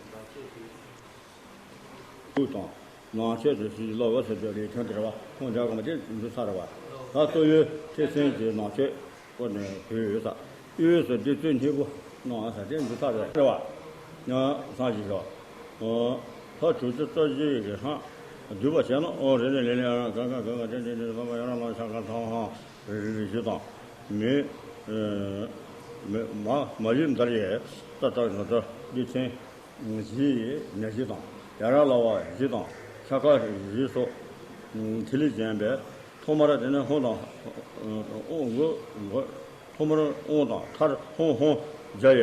དུག་དང་ནང་ཆོས་སུ་ཞིག་ལོ་བ་ཟེར་རྒྱུ་ལས་ཁྱོན་དེ་རེད་བ། ཁོང་རྒྱ་གོང་མ་དེ་འདི་ས་རེད་བ། ད་གཙོ་བོའི་ཐེག་ཆེན་གྱི་ནང་ཆོས་སྐོར་ནས་བོད་ཡོད་ས། དབུས་སུ་བདུད་རྩི་སྙིང་པོ་གནང་ས་དེ་འདི་ས་རེད་བ། ཡང་སང་ཞིག་རོ། ད་དྲུག་ཅུ་རྩ་བཞི་གི་ཧང་བསྡུས་པ་བྱས་ན། ཨོ་རེ་རེ་ལེ་ལེ་ཡང་གང་གང་གང་གང་དེ་འདི་འདི་ལ་མ་ཡང་རང་ལ་ཤ་ཁ་ཐང་ཧང་རེ་རེ་རེ་བཞི་དང་། མི་མི་མ་མ་ཡུལ་འདར་ཡས་ཏ་ཏ་ང་ཏ་བདུད་ཚན། བཞི་ཡི་ནད་བཞི་དང་། ཡ་ར་ལ་བ་བཞི་དང་། ཤ་ཁ་བཞི་སོགས་ཐིག་ལེ་བརྒྱན་པའི་ཐོག་མར་དེ་ནས་ཧོ་དང་། ཨོ་མགོ་མགོ། ཐོག་མར་ཨོ་དང་མཐར་ཧོ་ཧོ་བརྒྱབ་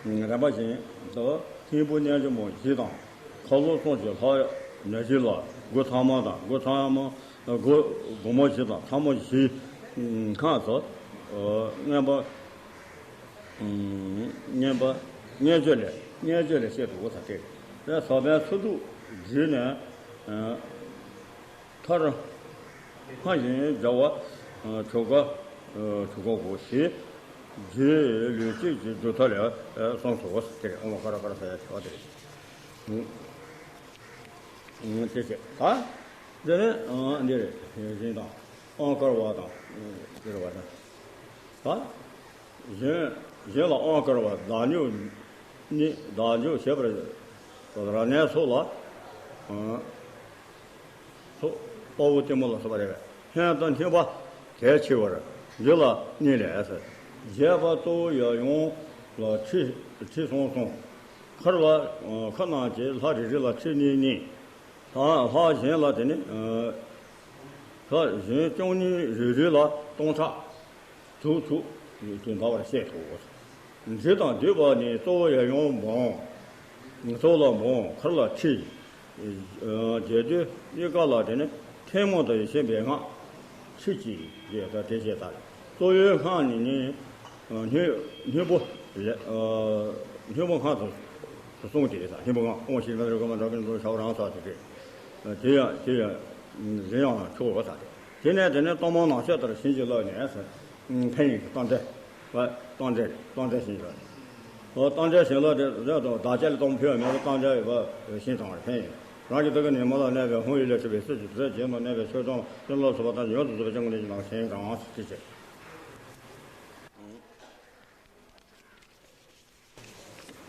ཡས། རིམ་པ་བཞིན་དུ་ཐིམ་ཕུག་རྣལ་འབྱོར་མ་བཞི་དང་། ཁ་ལོ་གསུམ་གྱི་ལྷ་ནད་བཞི་ལ་སྒོ་ཐ་མ་དང་། སྒོ་ཐ་མ་སྒོ་སྒོ་མ་བཞི་དང་ཐ་མ་བཞི་ཁག་ཏུ་མངོན་པ། མངོན་པ་མངོན་བརྗོད་ལས། མངོན་བརྗོད་ལས་བཤད་འདུག་ས་སྟེ། དེ་ས་བོན་ཚོ་དྲུག་བསྒྲིལ་ནས། མཐར་སྔར་བཞིན་བྱ་བ་ཆོ་ག་ཆོ་ག་གོ་ཞེས་རྗེ་ལུས་དཔྱོད་ཀྱི་སྒྲུབ་ཐབས་ལས་གསུངས་སོ། དེ་ཨོཾ་ཨ་ཀ་ར་ཀ་ར་ས་ཡ་ཆེ་བ་དེ་རེད། དེ་བྱས་ད་དེ་ནས་འདི་རེད། བཞིན་དང་ཨོཾ་ཨ་ཀ་ར་བ་དང་དེ་རེད་བ་དང་། ད་གཞན་གཞན་ལ་ཨོཾ་ཨ་ཀ་ར་བ་བདག་ཉིད་ནི་བདག་འཇུག་བྱེད་པར་རབ་གནས་སོགས་ལ། སོགས་དཔའ་བོ་གཏི་མུག་ལ་སོགས་པ་རེད། ཧན་དང་སྙིགས་པ་གལ་ཆེ་བར་འདི་ལ་གཉིས་ལས། བྱས་པ་གཙོ་བོ་ཡབ་ཡུམ་ལ་ཁྲི་ཁྲི་གསུམ་གསུམ། མཁར་ལ་མཁར་རྣམས་ཀྱི་ལྷ་རེ་རེ་ལ་ཁྲི་གཉིས་གཉིས། ལྷ་ལྷ་གཞན་ལ་དེ་ནི། ལྷ་གཞན་བཅུ་གཉིས་རེ་རེ་ལ་སྟོང་ཕྲག་དྲུག་དྲུག་དུ་འདའ་བར་བཤད་དོ། འདི་དང་འདུས་པ་ནི་གཙོ་བོ་ཡབ་ཡུམ་འབུམ། གཙུག་ལག་འབུམ། མཁར་ལ་ཁྲི། རྒྱས་བསྡུས་གཉིས་ཀ་ལ་དེ་ནི་ཐལ་མོ་དང་ཡེ་ཤེས་པའི་སྔགས་ཁྲི་གཅིག་ཡོད། ད་དེ་བྱས་ཙང་གཙོ་བོའི་སྔགས་ནི་ནི་སྙིང་སྙིང་པོ་ལས། སྙིང་པོ་སྔགས་སུ་གསུངས་ཏེ། ད་སྙིང་པོ་སྔགས་ཨོཾ་ཤྲཱི་ཀ་ཛྙཱ་ན་ཀ་མ་ཛྙཱ་ན་ཀ་ཛྙཱ་ན་ཤྭ་ར་ཧ་ས་དེ་རེད། དེ་ཡང་དེ་ཡང་གཞན་ཡང་ཆོག་ས་རེད། དེ་ནས་དེ་ནས་གཏོར་མ་ནང་མཆོད་ལྟར་བྱིན་གྱིས་བརླབས་ནས། ཕན་ཡོན་གྱི་གཏོར་འདྲེན། གཏོར་འདྲེན་གཏོར་འདྲེན་བྱིན་གྱིས་བརླབས། ཨོ་གཏོར་འདྲེན་བྱིན་རླབས་དེ་རེད་དོ། བདག་ཅག་ལ་གཏོར་མ་ཕུལ་བ་མེད་པར་གཏོར་འདྲེན་ཡོད་པ་བྱིན་ཚང་བར་ཕན་ཡོན། རང་གི་ཐུགས་ཀྱི་ཉི་མ་ལ་གནས་པའི་ཧཱུྃ་ཡིག་ལས་གྲུབ་པའི་གསེར་གྱི་རྫས་རྗེས་སུ་གནས་པའི་མཆོད་སྡོང་ཀུན་ལ་སོགས་པ་དང་ཡོངས་སུ་རྫོགས་པའི་སྐྱབས་མགོན་ལས་བྱིན་གྱིས་བརླབས་ཤིང་གང་ཞིག་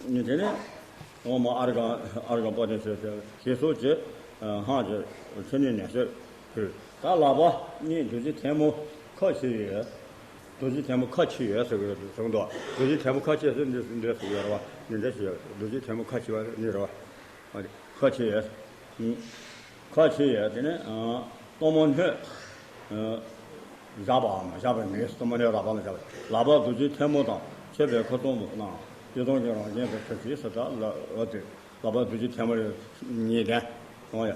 ཅེས། དེ་ནས་འོག་མ་ཨརྒྷ་ཨརྒྷ་པོ་ཏི་ཞེས་ཞེས་སོགས་ཀྱི་སྔགས་ཀྱི་མཆོད་གནས་ནས་གསོལ་ཕུལ། ད་ལག་པ་གཉིས་རྡོ་རྗེ་ཐལ་མོ་ཁ་ཕྱེ་ཡོད། རྡོ་རྗེ་ཐལ་མོ་ཁ་ཕྱེ་ཡོད་ཟེར་གྱི་ཡོད་གསུངས་འདུག་རྡོ་རྗེ་ཐལ་མོ་ཁ་ཕྱེ་ཟེར་འདི་འདི་ཟེར་ཡོད་རེད་བ། འདི་འདྲ་ཞིག་ཡོད། རྡོ་རྗེ་ཐལ་མོ་ཁ་ཕྱེ་བ་འདི་རེད་བ། ཁ་ཕྱེ་ཡོད། ཁ་ཕྱེ་ཡོད། དེ་ནས་གཏོར་མ་སྣོད་བཞག་པའམ་བཞག་པའི་མེད། གཏོར་མ་སྣོད་ལག་པ་ལ་བཞག་པ། ལག་པ་རྡོ་རྗེ་ཐལ་མོ་དང་མཆོད་པའི་ཁ་ཚོམ་དུ་སྣང་། སྤྱིར་བཏང་གི་རང་བཞིན་དུ་གྲུབ་ཅིང་སུ་དག་ལ་འོ་དེ། ལག་པ་རྡོ་རྗེ་ཐལ་མོ་རེ་གཉིས་ལྡན། འོ་ཡ།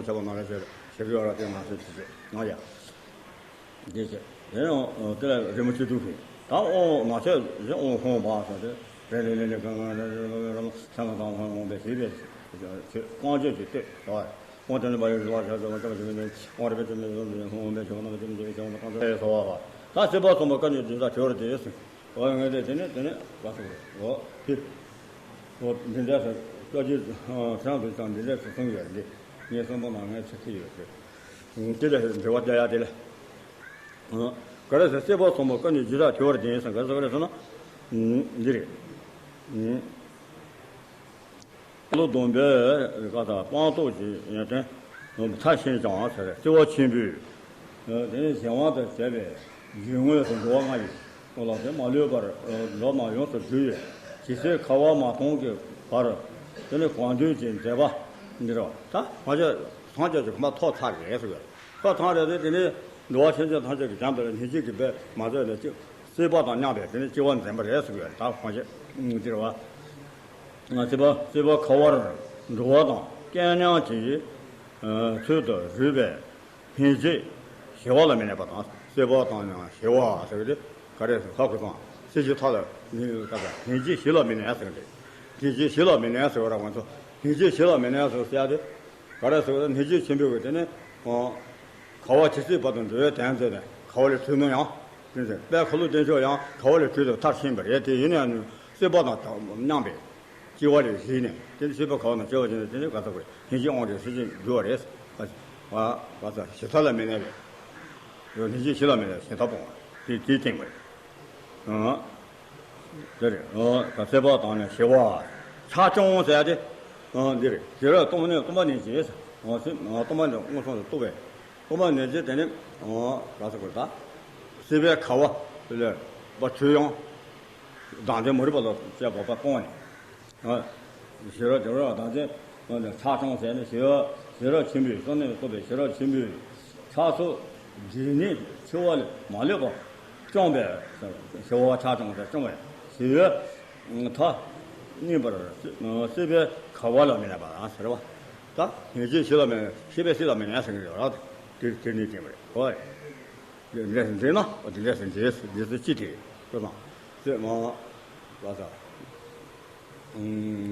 མ་ཆད་པ་ནང་ལ་ཞེས་ཞེས་ཀྱི་ཡོད་ར་དེ་ང་ཚོས་ཅི་ཟེར་ན་ཡ། དེ་བྱས་དེ་ཡང་དེ་ལ་རི་མོ་བྱེད་དུས་ཀྱི་ད་དབང་ང་ཚོས་དབང་ཧོང་བ་སོང་དེ་རེ་རེ་རེ་རེ་གང་གང་རེ་རེ་རེ་རེ་ལ་ས་ང་གང་གང་འོང་བའི་ཞེས་པའི་རྐང་རྗེས་ཀྱི་ལྟོས་ཟེར་བ། དབང་དེ་ནི་བ་ཡི་རུ་བ་ཤ་ཟ་བ་ཅག་ཅིག་ནི་དབང་རེ་བེ་ཅི་མི་ཟོ་འདི་ཧོང་བེ་ཆོག་ན་བ་ཅི་མི་ཅི་བེ་ཆོག་ན་གང་ཟེར་ཟེར་བ་བ། ད་སྲིད་པ་ཚོང་པ་བཀའ་ཉོན་ཇི་ལྟར་དྲི་བར་དེ་ཟེར། འོ་ངས་དེ་དེ་ནས་དེ་ནས་བཀའ་སོགས་རེད། འོ་དེ། འོ་འདི་འདྲ་ཟེར་བཀའ་ཇི་ཚང་དུ་ཚང་འདི་འདྲ་ཟེར་གསུངས་ཡོད་འདི། ངས་གསུངས་པ་ན་ངས་ཚིག་ཚིག་ཡོད་ཟེར། དེ་ལས་འདྲི་བ་རྒྱག་ཡ་དེ་ལས། ག་རེ་ཟེར་སྲིད་པ་ཚོང་པ་བཀའ་ཉོན་ཇི་ལྟར་དྲི་བར་དེ་ཟེར་ག་རེ་ཟེར་ག་རེ་ཟེར་ན། འདི་རེད། ལོ་སྡོམ་པའི་བཀའ་དང་སྤངས་རྟོགས་ཀྱི་ཡོན་ཏན་མཐར་ཕྱིན་ཀྱང་ཟེར་བརྩེ་བ་ཆེན་པོས། དེ་ནས་གཞན་དབང་དུ་བྱས་པའི་རྒྱུ་དངོས་སུ་འགྲོ་བ་ལྔ་ཡི་འོ་ལགས་དེ་མ་ལུས་པར་འགྲོ་བ་ཡོངས་སུ་འདུལ་བའི་ཇི་སྲིད་ཁ་བ་མ་མཐོང་གི་བར་དེ་ནི་གང་འདུལ་གྱི་མཛད་པ་འདི་རུ་ད་ང་ཚོ་སངས་རྒྱས་ཀྱི་གོ་འཕང་ཐོབ་ཚར་རེད་ཟེར་བས་ཐོབ་ཚར་རེད་དེ་དེ་ནི་འགྲོ་བ་སེམས་ཅན་ཐམས་ཅད་ཀྱི་བྱམས་པའི་སྙིང་རྗེ་གི་དཔལ་མ་བཟོད་ནས་ཅི་སྲིད་པ་དང་མཉམ་པའི་དེ་ནི་སྐྱེ་བ་འཛིན་པ་རེད་ཟེར་བས་ད་གང་ཞིག་འདི་རུ་བ། སྲིད་པ་སྲིད་པ་ཁ་བར་འགྲོ་བ་དང་སྐལ་མཉམ་གྱི་ཚུལ་དུ་རུས་པའི་སྙིང་རྗེ་ཞི་བ་ལ་མི་གནས་པ་དང་སྲིད་པ་དང་ཡང་ཞི་བ་ཟེར་གི་དེ་ག་རེ་ཟེར་ཧ་གོ་སོང་། སྲིད་ཞི་མཐའ་ལ་ནི་ད་ལྟ་སྙིང་རྗེ་ཞི་ལ་མི་གནས་ཟེར་གི་དེ་སྙིང་རྗེ་ཞི་ལ་མི་གནས་ཟེར་བ་ར་ང་ཚོ་སྙིང་རྗེ་ཞི་ལ་མི་གནས་ཟེར་ཟེར་ཡ་དེ་ག་རེ་ཟེར་བ་སྙིང་རྗེ་ཆེན་པོའི་གི་དེ་ནི་ཁ་བ་ཇི་སྲིད་བར་དུ་འགྲོ་བའི་དོན་མཛད་ནས་ཁ་བ་ལས་བྲོས་ནོ་ཡང་དེ་ཚེ་དཔལ་ཁ་ལོ་བསྟན་མཆོག་ཡང་ཁ་བ་ལས་བྲོས་ཏེ་མཐར་ཕྱིན་པ་རེད་དེ་ཡིན་ཡང་ནི་སྲིད་པ་དང་མཉམ་པའི་སྐྱེ་བ་རེ་བཞེས་ནས་དེ་ནི་སྲིད་པ་ཁ་བ་ན་སྐྱེ་བ་བཞེས་ནས་དེ་ནི་ག་ཚ་དགོས་སྙིང་རྗེ་དབང་དེ་སྲིད་ཞི་འདུལ་བ་རེད། ག་ཚ་ཞི་མཐའ་ལ་མི་གནས་པའི་སྙིང་རྗེ་ཞི་ལ་མི་གནས་ཞི་མཐའ་སྤོང་བ་དེ་དེའི་སྟེང་པ་རེད། དེ་རེད། སྲིད་པ་དང་ནི་ཞི་བ། ཕྱག་སྐྱོང་ཟེར་ཡ་དེ། འདི་རེད། ཞི་ར་སྟོང་ནི་སྟོང་པ་ཉིད་ཀྱིས། སྟོང་པ་ཉིད་མངོན་སུམ་དུ་རྟོགས་པའི། སྟོང་པ་ཉིད་ཀྱིས་དེ་ནི། ག་ཚོད་དགོས་ད། སྲིད་པའི་ཁ་བ། ལས། པ་ཆོས་དབྱིངས། བདག་འཛིན་མ་རིག་པ་ལ་བཅས་པ་པ་སྤོང་ནས། ཞི་ར་དེ་ར་བདག་འཛིན། ཕྱག་སྐྱོང་ཟེར་ནས་ཞི་བ་ཞི་ར་ཆེན་པོས་སྟོང་ནི་རྟོགས་པའི་ཞི་ར་ཆེན་པོས། ཕྱག་སོགས་སྒྲིབ་གཉིས་འཆི་བ་ལས་མ་ལུས་པ་སྐྱོང་བའི་ཞི་བ་ཕྱག་སྐྱོང་ཟེར་སྐྱོང་བའི་ཞི་བའི་མཐའ་གཉིས་པར་སྲིད་པའི་ཁ་བ་ལ་མི་གནས་པ་ཟེར་བ། ད་སྙིང་རྗེ་ཞི་ལ་མི་ཞི་བའི་སྲིད་ལ་མི་གནས་ཟེར་གྱི་ཡོད་རེད། དེ་དེ་ནི་བསྟན་པ་རེད། ཧོ། འདི་འདྲ་ཞིག་འདྲེས་ན་འདི་འདྲ་ཞིག་འདྲེས་འདི་ཚོ་ཅི་དེ་ཁོ་དང་སྲིད་མ་ལ་ས།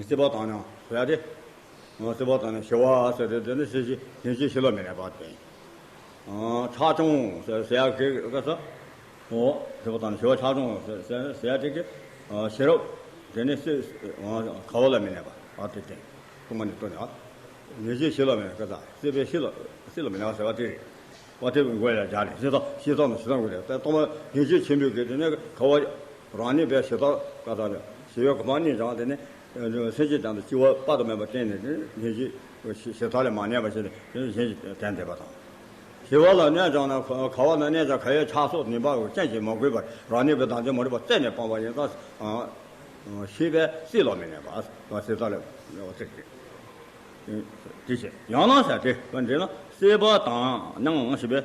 སྲིད་པ་དང་ནི་ཟེར་ཡ་དེ། སྲིད་པ་དང་ནི་ཞི་བ་ཟེར་དེ་དེ་ནི་སྲིད་ཞི་སྙིང་རྗེ་ཞི་ལ་མི་གནས་པ་དེ། ཕྱག་སྐྱོང་ཟེར་ཟེར་ཡ་གི་ག་ས། ཨོ། བྱེད་པ་དང་ནི་ཞི་བ་ཕྱག་རྐྱོང་ཟེར་ཟེར་ཟེར་ཡ་དེ་གི། ཨ། ཤེས་རབ། དེ་ནི་སྲིད། ཨ། ག་བ་ལ་མི་གནས་པ། ཨ། དེ་སྟེང་། ཐུགས་མ་ནི་སྟོན་ནས། ཨ། ཉེས་བྱས་ཞི་ལ་མི་གནས་པ། སྲིད་པའི་སྲིད་ལ། སྲིད་ལ་མི་གནས་པ་ཟེར་བ་དེ་རེད། བ་དེ་མགོ་ལ་སྦྱར་ནས་ཞི་བདག་ཞི་བདག་ནི་ཞི་བདག་མགོ་ལ་ད་སྟོང་པ་ཉེས་བྱས་ཆེན་པོའི་གི་དེ་ནི་ག་བ། རང་ཉིད་པའི་ཞི་བདག་ག་ད་ནི་ཞི་བའི་གོ་འཕང་གཉིས་ཀྱང་དེ་ནི་སེམས་ཅན་དང་དུ་སྐྱེ་བ་དཔག་ཏུ་མེད་པ་བསྟན་ནས་དེ་ནི་ཉེས་བྱས་ཞི་བདག་ལས་མ་གནས་པ་ཞིག་ནི་གཞན་གྱིས་བསྟན་བསྡད་པ་དང་། ཞི་བ་ལ་གནས་ཀྱང་ན་ག་བ་ན་གནས་ཀྱང་ག་ཡོད་ཆགས་སོགས་ནུས་པ་རྐྱེན་གྱིས་མ་གོས་པར་རང་ཉིད་པའི་བདག་འཛིན་མ་རིག་པ་རྩད་ནས་སྤངས་པ་ཡིན་ཙང་། ཤེས་པས་སྲིད་ལ་མི་གནས་པ། སྲིད་ལ་མི་གནས་པ་ཟེར་ཏེ། དེ་བྱས་ཡང་ན་ཟེར་ཏེ་འདི་ན་སྲིད་པ་དང་མྱང་ཞེས་པའི་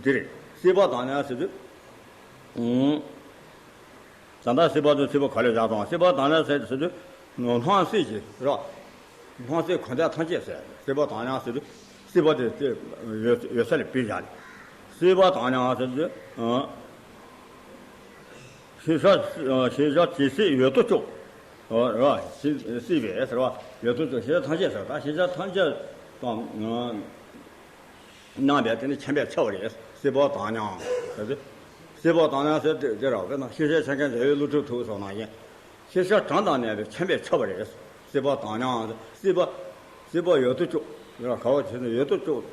དེ་རེད། སྲིད་པ་དང་མྱང་ཟེར་དུས། ད་ལྟ་སྲིད་པ་དང་སྲིད་པ་ག་ལས་བཞག་དང་། སྲིད་པ་དང་མྱང་ཟེར་དུས་སྣང་སྲིད་ཀྱི་ར། སྣང་སྲིད་གང་དག་ཐམས་ཅད་ཟེར། སྲིད་པ་དང་མྱང་ཟེར་དུས་སྲིད་པ་དེ་ཡོད་ཡོད་ས་ལས་སྤེལ་བཞག་ནས། སྲིད་པ་དང་མྱང་ཟེར་དུས། ཤེས་བྱ་ཤེས་བྱ་ཇི་སྲིད་ཡོད་དོ་ཅོག་ར། སྲིད་པས་ཟེར་བ་ཡོད་དོ་ཅོག་ཤེས་བྱ་ཐམས་ཅད་ཟེར། ད་ཤེས་བྱ་ཐམས་ཅད་དང་། མྱང་བས་དེ་ནི་མཁྱེན་པས་ཁྱབ་པ་རེད། སྲིད་པ་དང་མྱང་ཟེར་དུས། སྲིད་པ་དང་མྱང་ཟེར་དུས་དེ་ར། དཔེར་ན་ཤེས་བྱའི་ཆ་མཁན་རྒྱལ་བའི་ཀླུ་སྒྲུབ་ཐུགས་སོགས་ནང་བཞིན། ཤེས་བྱ་གྲངས་དང་མཉམ་པའི་མཁྱེན་པས་ཁྱབ་པ་རེད། སྲིད་པ་དང་མྱང་སྲིད་པ། སྲིད་པ་ཡོད་དོ་ཅོག་ཡོད་ར། ག་བ་བྱས་ན་ཡོད་དོ་ཅོག་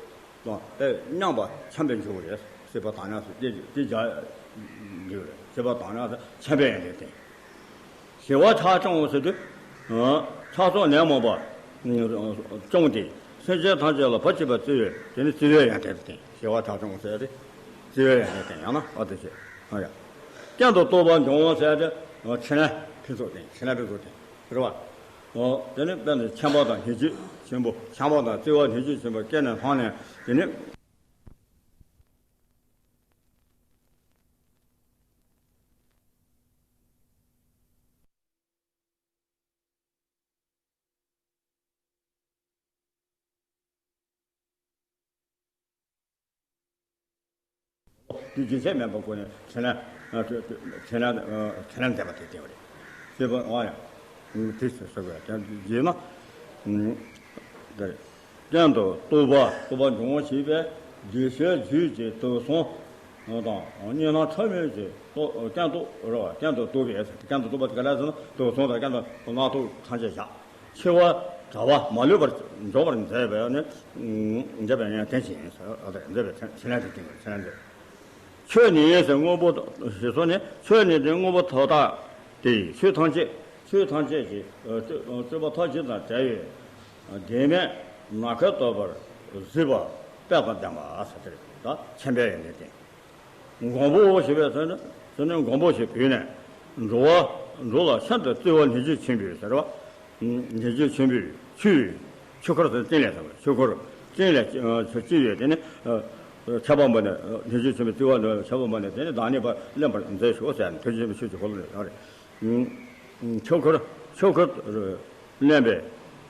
དང་དེ་མྱང་བ་མཁྱེན་པས་འཇུག་པ་རེད། སྲིད་པ་དང་མྱང་ཟེར་དེ་དེ་རྒྱ་འཇུག་རེད། སྲིད་པ་དང་མྱང་ཟེར་མཁྱེན་པས་ཡོན་ཏན་བསྟན། ཞི་བ་ཕྱག་རྐྱོང་ཟེར་དུས། ཕྱག་སོགས་ནད་མང་པོ་བཅོམ་སྟེ་སེམས་ཅན་ཐམས་ཅད་ལ་བུ་གཅིག་པ་བརྩེ་བས་དེ་ནི་བརྩེ་བའི་ཡོན་ཏན་དུ་བསྟན། ཞི་བ་ཕྱག་རྐྱོང་ཟེར་ཏེ་བརྩེ་བའི་ཡོན་ཏན་བསྟན། ཡང་ན་ཨ་དེ་བྱས། ཨ་ཡ། རྐྱེན་དང་རྟོགས་པ་འབྱུང་ཟེར་ཏེ་ཕྲིན་ལས་ཕུན་ཚོགས་བསྟན། ཕྲིན་ལས་ཕུན་ཚོགས་བསྟན་རེད་བ། དེ་ནི་དཔེར་ན་མཁྱེན་པ་དང་ཉེས་བྱས་ཆེན་པོ། མཁྱེན་པ་དང་བརྩེ་བ་ཉེས་བྱས་ཆེན་པོ་སྐྱེས་ནས་ལྷང་ནས་དེ་ནི། དེ་རྗེས་ཆད་མེད་པར་སྒོ་ནས་ཕྲིན་ལས་ཕྲིན་ལས་ཕྲིན་ལས་མཛད་པ་དེ་བསྟན་པ་རེད། ཞེས་པ། ཨ་ཡ། དེ་ཟེར་དགོས་ཀྱང་རྗེས་ན། དེ་རེད། རྐྱེན་དང་རྟོགས་པ་རྟོགས་པ་འབྱུང་བ་ཞེས་པའི་གདུལ་བྱའི་རྒྱུད་ཀྱི་དུག་གསུམ་དང་གཉིས་སྣང་ཕྲ་མོའི་གི་རྟོགས་རྐྱེན་རྟོགས་རེད་བ། རྐྱེན་དང་རྟོགས་པའི་རྐྱེན་དང་རྟོགས་པ་དེ་ག་རེ་ཟེར་ན་དུག་གསུམ་དང་རྐྱེན་དང་སྣ་ཚོགས་ཐམས་ཅད་བཞག་འཆི་བ་དྲ་བ་མ་ལུས་པར་འཇོམས་པར་མཛད་པའི་ནི། མཛད་པའི་ཡོན་ཏན་ཅན་ཟེར། མཛད་པའི་ཕྲིན་ལས་དེ་བསྟན་པ་རེད། ཕྲིན་ལས་དེ། ཆོས་ནི་ཟེར་དངོས་པོ་ཞེས་སོགས་ནི། ཆོས་ནི་དེ་དངོས་པོ་མཐའ་དག་སྟེ། ཆོས་ཐམས་ཅད་ཆོས་ཐམས་ཅད་ཀྱི་སྤྱོད་པ་མཐའ་དག་དང་བྲལ་བའི་བདེན་མེད་ནམ་མཁའ་ལྟ་བུར་གཟིགས་པ་དཔལ་དང་ལྡན་པ་ཟེར་དེ་རེད། ད་མཁྱེན་པའི་ཡོན་ཏན་བསྟན། མགོན་པོ་ཞེས་པའི་ཚུལ་ནི་ཚུལ་ནི་མགོན་པོ་ཞེས་བོས་ནས་འགྲོ་བ་འགྲོ་ལ་ཤིན་ཏུ་བརྩེ་བ་ཉེར་སྦྱོར་ཆེན་པོའི་ཟེར་བ། ཉེར་སྦྱོར་ཆེན་པོའི་ཆོས། ཆོས་འཁོར་ཟེར་ཏེ་ལས་ཟེར་བ། ཆོས་འཁོར་ཅན་ལས་ཆོས་ཅི་ཡོད་དེ་ནི། ཁྱབ་པ་འབུལ་ནས་ཉེར་སྦྱོར་ཆེན་པོའི་བརྩེ་བ་འདི་ཁྱབ་པ་འབུལ་ནས་དེ་ནི་བདག་ཉིད་པར་ལེན་པར་མཛད་ཤོག་ཟེར་ནས་ཐུགས་རྗེ་ཆེན་པོའི་ཆོས་ཀྱི་འཁོར་ལོ་ཡོད་རེད། ཆོས་འཁོར་ཆོས་འཁོར། གླེན་པས་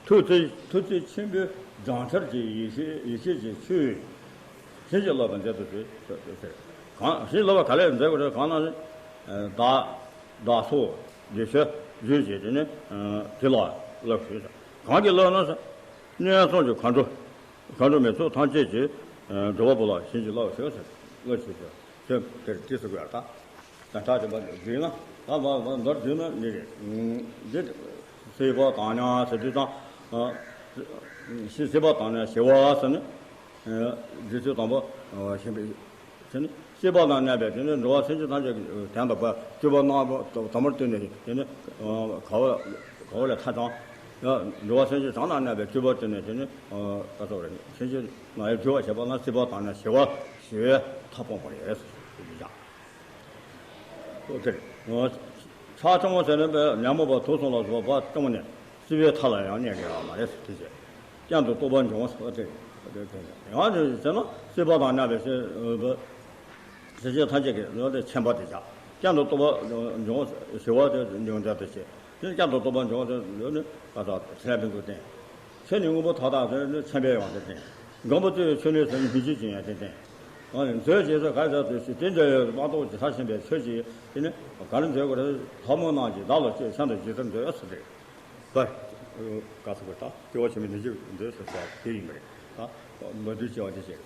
ཐུགས་བརྩེ་ཐུགས་བརྩེ་ཆེན་པོའི་སྦྲང་ཆར་གྱི་ཡེ་ཤེས་ཡེ་ཤེས་ཀྱི་ཆུ། བྱིན་གྱིས་རློབ་པར་མཛད་དུ་གསོལ་ཟེར། གང་བྱིན་གྱིས་རློབ་པ་ག་ལས་མཛད་དགོས་རེད། གང་ན་བདག་བདག་སོགས་བདེ་གཤེགས་རྗེས་བྱས་ཏེ་ནི་དེ་ལ་རློབ་ཞུས་ཟེར། གང་གིས་རློབ་ན་ཟེར། གནས་གསུམ་གྱི་མཁའ་འགྲོ་མཁའ་འགྲོ་མའི་ཚོགས་ཐམས་ཅད་ཀྱིས་འགྲོ་བ་པོ་ལ་བྱིན་གྱིས་རློབ་ཞུས་ཟེར། རློབ་ཞུས་ཟེར། དེ་དེ་སུ་དགོས་ཡ་ད། ད་ལྟ་དེ་མ་བསྡུས་ན། ད་མ་མ་མདོར་བསྡུས་ན་འདི་རེད། འདི་སྲིད་པ་དང་མཉམ་ཟེར་དུས་ཙང་། སྲིད་པ་དང་མཉམ་ཞི་བ་ཟེར་ནས། འདི་ཚོ་དང་པོ་ཞི་བའི་ཟེར་ནས། སྲིད་པ་དང་མཉམ་པའི་དེ་ནི་འགྲོ་བ་སེམས་ཅན་ཐམས་ཅད་ཀྱི་དོན་དུ་སྤྱོད་པ་གནང་བ་དང་པོར་བསྟུན་ནས་དེ་ནི་ག་བ་ག་བ་ལས་ཐ་དང་། འགྲོ་བ་སེམས་ཅན་གང་དང་མཉམ་པའི་སྤྱོད་པ་བསྟུན་ནས་དེ་ནི་ད་ཚོ་རེད། སེམས་ཅན་ང་ཡི་སྤྱོད་པ་བྱེད་པ་ན་སྲིད་པ་དང་མཉམ་ཞི་བ་ཞི་བའི་མཐའ་སྤོང་བ་རེད་ཟེར་ཡ། ཨོ་དེ། ཕྱག་རྐྱོང་བ་ཟེར་ནས་ཉོན་མོངས་པ་དུག་གསུམ་ལ་སོགས་པ་བཅོམ་ནས་སྲིད་པའི་མཐའ་ལ་ཡང་གནས་དགོས་པ་མ་རེད་ཟེར་དེ་བྱས། རྐྱེན་དང་རྟོགས་པ་འབྱུང་བ་ཟེར་བ་དེ་རེད། ཡང་ཟེར་ན་སྲིད་པ་དང་མཉམ་པའི་སེམས་ཅན་ཐམས་ཅད་ཀྱི་ལུས་དེ་མཁྱེན་པ་དེ་བྱ། རྐྱེན་དང་རྟོགས་པ་འབྱུང་བ་ཞི་བ་དེ་འབྱུང་བྱ་དེ་བྱས། དེ་རྐྱེན་དང་རྟོགས་པ་འབྱུང་བ་དེ་ནི་ཀ་ས་ཚེ་ལ་ཕན་ཚུན་བསྟན། ཆོས་ནི་དངོས་པོ་མཐའ་དག་དེ་ནི་མཁྱེན་པའི་ཡང་དེ་བསྟན། མགོན་པོ་རྩེ་བའི་ཆོས་ནི་ཟེར་ནི་མི་བརྗེད་ཅིང་ཡང་དེ་བསྟན། ཨ་ནི་མཛོད་ཅེས་སོགས་ག་རེ་ཟེར་དུས་སུ་དེ་འདྲ་ཡོད་མ་གཏོགས་ཇི་ལྟར་ཤེས་པའི་ཆོས་ཀྱི་དེ་ནི་ག་རེ་མཛོད་དགོས་རེད། ལྷ་མོ་རྣམས་ཀྱིས་བདག་ལ་སྤྱོད་ཤིན་ཏུ་ཇི་ལྟར་མཛོད་ཟེར་ཏེ། བ། ག་ས་གོ་ད་སྐྱེ་བ་ཕྱི་མའི་ནད་གཞི་མཛོད་ཟེར་ས་དེ་ཡིན་པ་རེད་ད། མ་བསྡུས་བྱས་པ་དེ་ཞིག་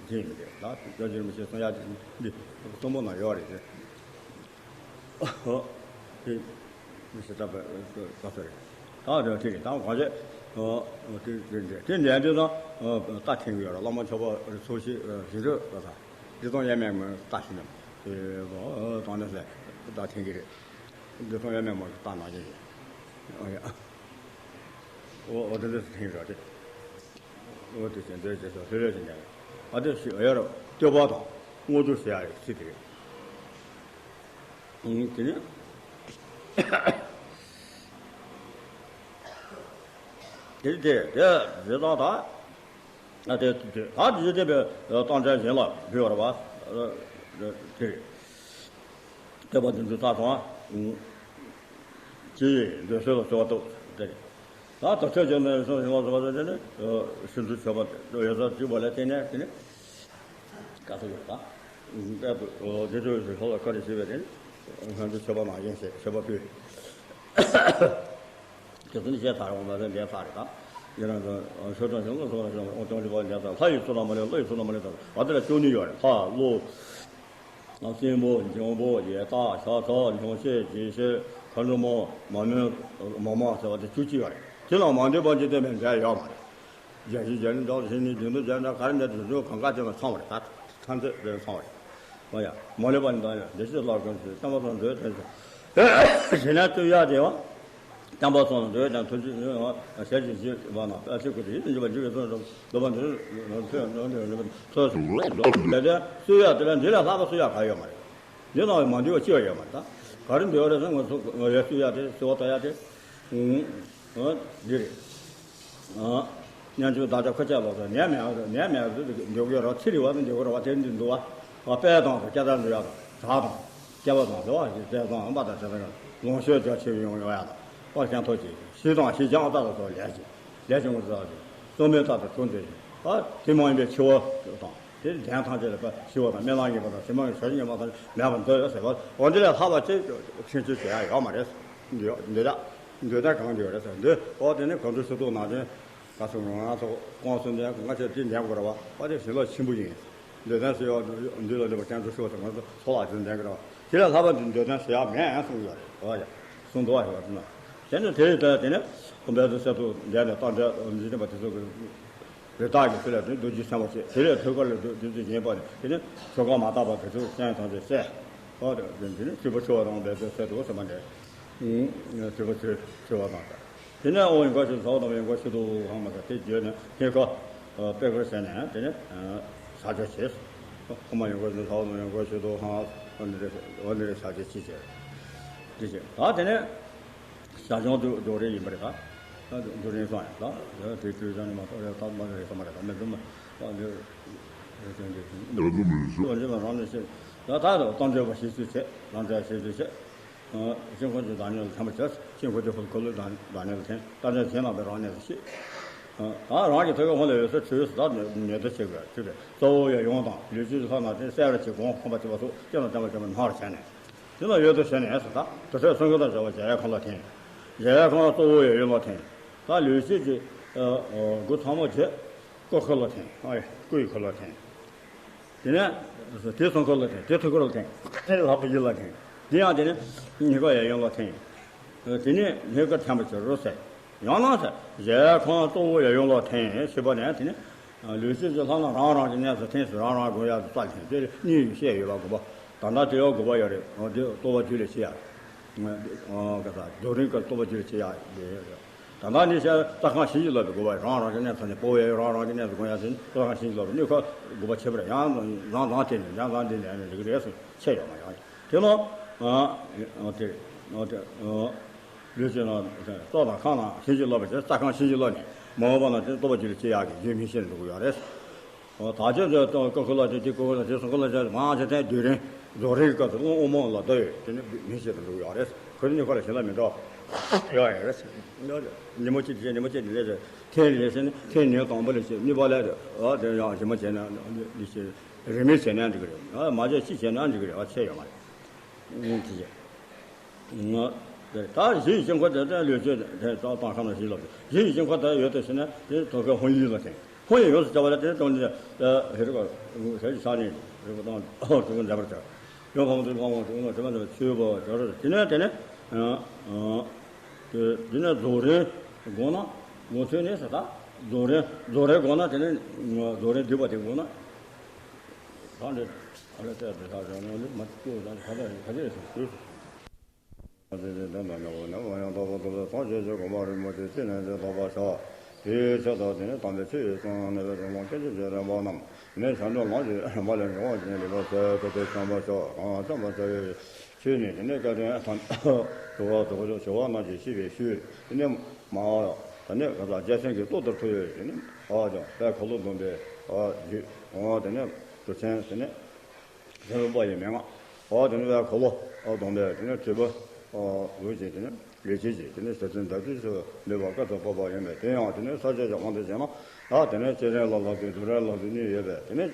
དེ་ཡིན་མི་འདུག་ད་རྒྱ་ཆེན་རིན་པོ་ཆེ་གསུང་ཡག་འདི་གསུང་འབུམ་ནང་ཡོད་རེད་དེ། དེ་མི་ཤེས་ད་པ་ད་ཚོད་རེད། ད་དེ་དེ་རེད། ད་གང་བྱས་དེ་དེ་འདྲ་དེ་འདྲ་དེ་དང་རྟ་འཐེན་གི་ཡོད་རེད། བླ་མ་མཆོད་པ་ཚོགས་ཞིག་ཞིག་རེད་ད། འདི་དང་ཡས་མས་མ་རྟ་ཞིག་ནམ་དེ་དང་ནས་ལས་རྟ་འཐེན་གི་རེད། འདི་དང་ཡས་མས་མ་རྟ་ནང་བཞིན་རེད། ཨོ་ཡ། ཨོ་ཨོ་དེ་འདྲ་ཞིག་འཐེན་རེད་དེ། འོ་དེ་ཅན་དེ་ཅན་སོ་ལྷོད་ལྷོད་ཅན་ཡང་ཨ་དེ་ཞིག་ཨ་ཡ་རོ་བསྟོད་པ་དང་བསྔོ་རྒྱུ་ཟེར་ཡ་ཡོད་ཚིག་དེ་རེད། ཨང་དེ་ནི་དེ་དེ་དེ་དེ་དང་ད་ཨ་དེ་དེ་ད་དེ་དེ་པའི་གཏམ་ཅན་གཞན་ལ་འབུལ་བར་བ་དེ་རེད། བསྟོད་པ་དེ་ཚོ་ད་དང་། ཅི་ཡིས་འདོད་གསོལ་ལ་གསོལ་བ་བཏབ་སྟེ། ད་ད་ཆོས་ཀྱི་གནས་སོ་ཞིང་ལ་སོགས་པ་དེ་ནི་ཤིན་ཏུ་མཆོད་པ་ཡོད་ས་བཅུག་པ་ལ་བརྟེན་ནས་དེ་ནི་བཀའ་སྩལ་ཡོད་པ། དཔེ་དེ་ཚོའི་ཞིང་ལ་བཀའ་དྲིན་ཆེ་བས་དེ་ནི་ང་ཚོ་མཆོད་པ་ནང་བཞིན་བྱས་མཆོད་པ་ཕུལ། དེ་ཚོ་ནི་བཤད་ཚར་རེད། འོང་མ་ཟད་འདས་ཚར་རེད་ད། ཡིན་ན་ཚོ་ཆོས་སྐྱོང་ཞིང་ལ་སོགས་པ་ཞིང་ལ་དབང་སྐྱོང་བཞི་པ་འདས་ཚར། ལྷ་ཡི་ཚོགས་ལ་མ་ལུས་ཀླུ་ཡི་ཚོགས་ལ་མ་ལུས་དང་བ་དེ་ལ་བཅུ་གཉིས་ཡོད་རེད། ལྷ་ཀླུ། སྲིན་པོ་འབྱུང་པོ་ཡི་དྭགས་ཤ་ཁྲག་འབྱུང་བྱེད་བརྗེད་ཤེས་མཁའ་འགྲོ་མ་མ་མོ་མ་མ་ཟེར་བ་དེ་བཅུ་གཅིག་ཡོད་རེད། དེ་ལ་མ་འདུས་པ་འཇིག་རྟེན་པའི་འབྲས་ཡོད་མ་རེད། བརྒྱ་བཞི་བརྒྱ་ནི་བདག་ཏུ་བྱས་ནས་བདུན་དུ་བརྒྱ་འདྲ་ག་རེ་འདྲ་དུ་འདུག་གང་ག་དེ་ལ་ཚང་བ་རེད། ད་ཐམས་ཅད་དེ་ལ་ཚང་བ་རེད། མ་ཡ་མ་ལུས་པ་ནི་ད་ཡ་བདེ་སྐྱིད་ལྷ་ཀུན་གྱི་བསྟན་པ་དང་འདོད་དོན་ཞེ་ན་བསྟོད་ཡག་དེ་བ། བསྟན་པ་སྲུང་ནས་འདོད་ཀྱང་ཐུགས་རྗེ་ཞལ་གྱིས་བཞེས་པ་ན་ཨ་ཆོས་སྐུ་དེ་ཡིད་དུ་འཇུག་པ་འཇུག་པའི་ཚུལ་འགྲོ་འདོད་པ་འདི་ཚོས་ཚོས་དེ་ལ་འདི་ལས་ལྷག་པ་སུ་ཡང་གང་ཡོད་མ་རེད། འདི་ལ་མ་འདུས་པ་ཅི་ཡང་ཡོད་མ་རེད། ད་ག་རེ་འདོད་རེད་ཟེར་ང་ཚོ་ཡར་སུ་ཡ་དེ་སུ་བ་ད་ཡ་དེ་འདི་རེད། སྙན་བརྒྱུད་བདག་ཅག་ཁོ་ཅག་ལོག་ཏུ་ནད་མེད་ནད་མེད་འདོད་ཀྱི་རོགས་ཚེ་རིང་བ་འདོད་ཀྱི་རོགས་དེ་འདི་འདུག་བ། དཔལ་དང་དུ་སྐྱ་དར་འདུག་ཡ་དང་དྲག་དང་། སྐྱེ་བ་དང་བདེ་བ་ཞིག་བསྩལ་ཙང་ཨམ་པ་དང་བྲལ་ཙང་ལོངས་སྤྱོད་རྒྱ་ཆེ་བའི་ཡོང་ཡོང་ཡ་དང་དཔལ་ཀྱང་ཐོབ་ཅིང་ཞི་དང་ཞི་འཇམ་ཨ་རྟག་ཏུ་ལས་ཀྱི་ལས་ཀྱི་ངོ་ཚ་ཅིང་རྩོལ་མེད་རྟག་ཏུ་གྲུབ་འདོད་ཅིང་ཨ་དེ་མ་ཡིན་པའི་འཆི་བ་དང་དེ་ལྡན་ཐམས་ཅད་ལ་ཞི་བ་དང་སྨོན་ལམ་ཡིན་པ་དང་དེ་མ་ཡིན་བྱ་བྱེད་ཉམས་པ་དང་མེད་པར་འདོད་ཟེར་བ་འོ་འདི་ལས་ལྷག་པ་ཅིག་ཕྱིན་ཅི་བྱེད་ཡ་ཡོད་མ་རེད། འདོད་འདོད་ད་འདོད་ད་གང་འདོད་རེད་ཟེར་འདོད་འོ་དེ་ནི་གང་དུ་སུ་ཐུག་ནང་དོན། བཀའ་སྲུང་རང་རང་ཚོ་ཀོང་གསུམ་ལྡན་ང་ཚོས་དེ་ལྡན་དགོས་ར་བ་བ་དེ་བྱིན་རླབས་ཆེན་པོ་ཡིན། འདོད་ལྡན་ཟེར་བ་འདི་ལ་འདོད་པ་ཅན་དུ་ཤོག་ཟེར་ང་ཚོ་ཚོ་བ་དེ་ལྡན་དགོས་ར་བ་དེ་ལས་ལྷག་པ་འདི་འདོད་ལྡན་ཟེར་ཡག་མེད་གསུངས་ཡོད་རེད་བ་ཡ། གསུང་འདུག་བ་ཞེས་པ་དེ་ན་དེ་ནི་དེ་ཡི་དོན་དེ་ནི་ཁོ་འབད་དུ་གསལ་དུ་ལྡན་ནས་རྟག་འབྲེལ་འཇིག་རྟེན་པ་དེ་ཚོ་གི་རི་དྭགས་ཀྱི་ཚུལ་ལས་དེ་རྡོ་རྗེ་སེམས་དཔའ་ཆེ་དེ་ལས་ཐོད་རྒལ་ལ་དེ་ཚོ་བཞེངས་པ་ནི་དེ་ནི་ཆོ་ག་མ་དག་པ་དེ་ཚོ་སྤྱན་ཐམས་ཅད་གསལ། ཨོ་དེ་ནི་སྤྲུལ་པ་འཆི་བ་དང་འབད་དུ་གསལ་དུ་ཟེར་མ་འདྲེ། སྤྲུལ་པ་འཆི་འཆི་བ་དང་། དེ་ནས་ཨོ་ཡིན་ག་ཞིག་ཟ་བ་དང་ཡིན་ག་ཞིག་ཏུ་ཧང་མ་ཟ་དེ་བརྗོད་ནས་སྙིང་ཁ་དཔེ་ཁར་བྱས་ནས་དེ་ནས་ཕྱག་རྒྱ་བྱས། ཁོ་མ་ཡིན་ག་ཞིག་ཟ་བ་དང་ཡིན་ག་ཞིག་ཏུ་ཧང་ཨོ་འདི་རེད་ཨོ་འདི་རེད་ཕྱག་རྒྱ་ཅི་བྱས། དེ་བྱས་ད་དེ་ནས་ཞར་བྱུང་དུ་འགྲོ་རེ་ཡིན་པ་རེད་ད། ད་འགྲོ་རེ་སོང་ཡང་ད་དེ་དུས་ཙམ་ནས་མ་གཏོགས་རེད་ད་མ་རེད་ས་མ་རེད་ད་མི་འདུག་མ་ད་འདི་རེད་ཅན་དེ་འདུག་འདི་མ་རང་ནས་ཤེས་ད་ད་དུ་གཏམ་བརྗོད་པ་ཞིག་ཚུལ་བྱས་ལམ་འབྲས་ཞིག་ཚུལ་བྱས། ཤིང་ཁོ་ཚོའི་བདག་ཉིད་ལ་ཐེན་པ་བྱས། ཤིང་ཁོ་ཚོའི་ཁོ་ལོའི་བདག་ཉིད་ལ་ཐེན། རྟ་དྲེལ་བྱིན་བླངས་པའི་རང་གནས་སུ་སྐྱེས། ད་རང་གི་ཐོད་རྒལ་ཧོ་ལ་ཡོད་ས་ཁྲུས་སུ་ད་ཉེ་དུ་བྱེད་དགོས་ཁྲུས་པས་གཙོ་བོ་ཡང་ཡོངས་དང་ལུས་སྤྱོད་ཀྱི་ལྷ་རྣམས་ཏེ་གསལ་བར་བྱེད་སྒོམ་ཁོམ་པ་བྱེད་པ་སོགས་སྐྱོན་དང་བྲལ་བར་བྱེད་པ་སྣང་བར་བྱས་ནས། དེ་ལ་ཡོད་དོ་ཞེས་ནས་སུ་དག་དེ་ཚོས་གསུང་གི་དང་བྱ་བ་གཞལ་ཡས་ཁང་ལ་ཐེན། གཞལ་ཡས་ཁང་གཙོ་བོ་ཡང་ཡོངས་ལ་ཐེན། ད་ལུས་སྤྱོད་ཀྱི་སྒོ་ཚང་མ་བྱས། སྐུ་ཁུ་ལ་ཐེན། ཨ་ཡེ་སྐུ་ཡི་ཁུ་ལ་ཐེན། དེ་ནས་དེ་ཚོ་ཁུ་ལ་ཐེན། དེ་ཐུགས་ཁུ་ལ་ཐེན། དེ་ལྷག་པའི་ཡིད་ལ་ཐེན། དེ་ཡང་དེ་ནས་སྙིང་ག་ཡང་ཡོངས་ལ་ཐེན། དེ་ནས་སྙིང་ག་ཐེན་པ་ཅི་རུ་ཟེར། ཡང་ན་ཟེར་གཞལ་ཡས་ཁང་གཙོ་བོ་ཡང་ཡོངས་ལ་ཐེན་ཞེས་པ་ནས་དེ་ནས་ལུས་སྤྱོད་ཀྱི་ལྷ་རྣམས་རང་རང་གི་གནས་སུ་ཐེན་ཟེར་རང་རང་དགོངས་ཡག་ཏུ་རྩ་ལ་ཐེན་དེ་གཉིས་ཡོད་བཤད་ཡོད་པ་དགོངས་པ། ད་ལྟ་དེ་ཡང་དགོངས་པ་ཡོད་རེད། འོ་དེ་རྟོགས་པ་རྒྱུད་ལས་ཤེས་ཡག་ག་ས་རྫོགས་རིམ་གྱི་རྟོགས་པ་རྒྱུད་ལས་ཤེས་ཡག་དེ་ཡོད་རེད། ད་ལྟ་ནི་བཤད་རྩ་ཁང་བྱིན་གྱིས་རློབ་པའི་དགོངས་པ་རང་རང་གི་གནས་ཐོག་ནས་སྤོ་བོ་ཡང་རང་རང་གི་གནས་སུ་དགོངས་ཡག་ཟིན་རྩ་ཁང་བྱིན་གྱིས་རློབ་པའི་གནས་ཁ་དགོངས་པ་ཆེ་བར་ཡང་རང་རང་དེ་ནས་ཡང་རང་དེ་ནས་ནས་རིག་རེད་སོ་ཆེ་ཡོད་མ་ཡོང་དེ་ནོ། དེ་དེ་ལུས་ཅན་ལ་ལྟོ་དང་ཁང་ནང་བྱིན་གྱིས་རློབ་པ་བྱས་རྩ་ཁང་བྱིན་གྱིས་རློབ་ནས་མ་འོངས་པ་ན་དེ་རྟོགས་པ་རྒྱུད་ལས་ཤེས་ཡག་གི་རྒྱུད་སྨིན་བྱེད་འགྲོ་གི་ཡོད་རེད། ད་ཆ་དེ་ཀ་ཁུ་ལ་དེ་དེ་ཀ་ཁུ་ལ་དེ་སོང་ཁུ་ལ་དེ་མང་ཆེ་ཐེངས་དུས་རིང་རྫོགས་རིམ་གྱི་སྐབས་སུ་དབུ་མ་ལ་ལྟོས་ཡོད་དེ་ནི་མི་ཤེས་དུ་འགྲོ་ཡོད་རེད། ཁོ་ནི་ཁོ་ལ་ཞེ་ལ་མི་འགྲོ་ཡོད་ཡོད་རེད། ཉིན་མོ་གཅིག་བྱས་ཉིན་མོ་གཅིག་ལས་ཐེངས་རེ་བྱས་ནས་ཐེངས་ཉིན་དང་པོ་ལས་བྱས་གཉིས་པ་ལས་ཨ་དེ་ཡང་ཞིམ་མ་བྱས་ན་འདི་ཞེས་རིན་མེད་བྱས་ན་འགྲིག་གི་རེད། མ་བྱས་ཅི་བྱས་ན་འགྲིག་གི་རེད། ཨ་ཆེ་ཡོད་མ་རེད། དེ་ད་གཞི་ཡི་དཀྱིལ་འཁོར་དེ་ལུས་སྤྱོད་དེ་ད་ཁམས་ལ་གཞི་ལ་གཞི་ཡི་དཀྱིལ་འཁོར་དེ་ཡོད་དུ་ཕྱིན་ན་དེ་ཐོད་རྒལ་ཧཱུྃ་ཡིག་ལ་ཐེངས། ཁོ་ཡི་ཡོངས་སུ་བྱ་བ་ལ་དེ་ནས་སྟོང་ཉིད་ཧེ་རུ་ཀ་ཧེ་རུ་ཀ་དང་ཧེ་རུ་ཀ་དང་ཧེ་རུ་ཀ་འཛིན་པར་བྱ། ཡང་ཕངས་པ་དང་ཕངས་པ་དང་ཕངས་པ་དང་ཕངས་པ་དང་ཕངས་པ་དང་ཕངས་པ་དང་དེ་ནས་དེ་ནས་དེ་ནས་རྫོགས་རིམ་དགོངས་ན་དགོངས་ཚུལ་ནི་ས་ད་རྫོགས་རིམ་རྫོགས་རིམ་དགོངས་ན་དེ་ནས་རྫོགས་རིམ་བསྡུས་པ་དེ་དགོངས་ན་གང་འདྲ་ཨ་ལ་ཏེ་དེ་ས་ཡང་ལ་མ་ཏུ་ད་ག་ད་ག་ད་ཡོད་སོང་ཟེར། དེ་དེ་དེ་འདྲ་ནས་འོ་ན་ཡང་དག་པར་རྫོགས་པའི་སངས་རྒྱས་ཀྱི་གོ་འཕང་རིན་པོ་ཆེ་ཅི་ནས་ཀྱང་ཐོབ་པར་བྱ། དེའི་ཕྱིར་དུ་དེ་ནི་དམ་པའི་ཆོས་ཡི་གསུང་ནུས་པའི་དོན་ལ་སྐད་ཅིག་གིས་རིག་པ་རྣམས་ནི་བྱང་ཆུབ་ལམ་གྱི་མ་ལས་འབྲས་བུ་ཅན་ལེགས་པར་སོ་སོར་ཐོབ་སྟེ་བྱམས་པར་ཤོག་གང་བྱམས་པར་བྱ་བའི་ཆོས་ནི་དེ་ནི་སྐལ་ལྡན་དང་དུ་བ་དུ་བ་ཞི་བ་རྣམས་ཀྱིས་ཤེས་པའི་ཆོས་དེ་ནི་མ་དེ་ནི་ག་ས་རྒྱལ་མཚན་གྱི་ཏོག་ལྟར་ཐུབ་པའི་དེ་ནི་ཨ་ཀྱང་དཔལ་འཁོར་ལོ་སྡོམ་པའི་ཨ་རྒྱུད་དེ་ནི་གྲུབ་ཆེན་དེ་ནི། ཟིན་པ་ཡི་མན་ངག་འོ་དེ་ནི་བའི་འཁོར་ལོ་འོ་དང་པའི་དེ་ནི་དྲིལ་བུ་འོ་འོད་ཅན་དེ་ནི་ལས་བྱེད་ཅིག་དེ་ནི་ཞེ་བཙུན་ཟླ་བྲལ་ཞེས་པ་མོས་པ་དཀའ་ཐུབ་འཕགས་པ་ཡིན་པས། དེ་ཡང་དེ་ནི་ས་བཅད་ཀྱི་དབང་དུ་བྱས་ན་ཡང་དེ་ནི་སྐྱེ་རིམ་ལ་ལྷག་ཏུ་བསྡུ་རིམ་ལ་ལྷག་ཏུ་གཉིས་ཡོད་པས། དེ་ནི་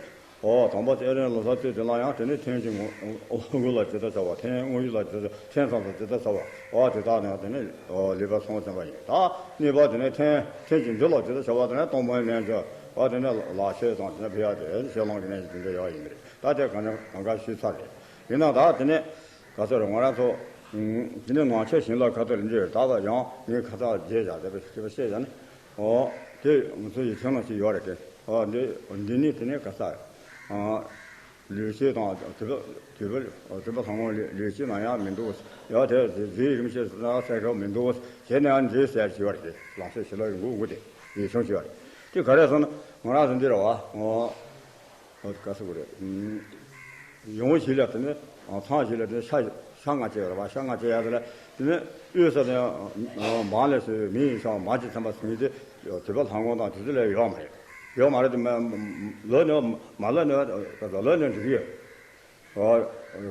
འོ་དང་པོ་སྐྱེ་རིམ་ལ་ལྷག་ཏུ་དེ་ལ་ཡང་དེ་ནི་ཐུན་གྱི་དངོས་ལ་ཇི་ལྟར་བྱ་བ། ཐུན་དངོས་ལ་ཇི་ལྟར། ཐུན་མཚམས་སུ་ཇི་ལྟར་བྱ་བ། འོ་དེ་དག་ནི་དེ་ནི་ལེགས་པར་གསུངས་ཟིན་པ་ཡིན། ད་གཉིས་པ་དེ་ནི་ཐུན་ཐུན་གྱི་མཇུག་ལ་ཇི་ལྟར་བྱ་བ་དེ་ནི་སྟོང་པའི་རྣལ་འབྱོར་འོ་དེ་ནི་ལག་ཤེས་དང་དེ་ནི་ཕི་ཡ་དེ་ཤེས་ལོང་གི་རྣལ་འབྱོར་དེ་འདྲ་ཡོད་ཡིན་པ་རེད། ད་དེ་གང་ན་གང་ག་ཞུས་ཚར་རེད། ཡིན་ན་ད་དེ་ནས་ག་ཚོད་རེད། ང་རང་ཚོ་དེ་ནས་ནང་ཆོས་ཞིང་ལ་ཁ་ཐུག་ལ་འདི་ད་ལ་ཡང་ངས་ཁ་ཐག་རྒྱས་བཞག་དེ་བཤད་བཤད་བཞག་ནས་ཨོ་དེ་ང་ཚོ་ཡིག་ཆུང་ནང་ཞིག་ཡོད་རེད་དེ། ཨོ་འདི་འདི་ནི་དེ་ནས་ག་ས་ལུས་ཤེས་དང་དུས་བབ་དུས་བབ་དུས་བབ་ལྷ་ངོ་ལུས་ཤེས་ནང་ཡང་མི་འདུག་ཡང་དེ་རྫས་རིམ་ཤེས་ལ་གསལ་ཁ་མི་འདུག་བྱས་ནས་ཡང་འདི་གསལ་བྱས་ཡོད་རེད་དེ། ལམ་སེང་ཞི་ལ་ཡོང་གི་འོ་དེ་ཡིག་ཆུང་ཞིག་ཡོད་རེད། དེ་ག་རེ་སོང་ན་ང་རང་ཚོ་འདི་རེད་བ། ཨོ། ཨོ་དེ་ག་ཟེར་དགོས་རེད། ཡང་བཞི་ལ་དེ་ནི་ཚང་བཞི་ལ་དེ་ནི་ཤ་ཤ་ལྔ་བཅས་ཡོད་རེད་བ། ཤ་ལྔ་བཅས་ཡོད་དེ་ལ་དེ་ནི་དབུས་ས་དེ་མང་ལས་སུ་མི་ཡི་ཤ་མ་ཅི་ཚན་པ་ཟིན་དེ་དུས་བབ་ལྷ་ངོ་དང་དུས་ཚོད་ལས་ཡོད་མ་རེད། ཡོད་མ་རེད་དེ་མ་ལོ་ནས་མ་ལོ་ནས་ལོ་ནས་འགྲིག་གི་ཡོད། ཨོ་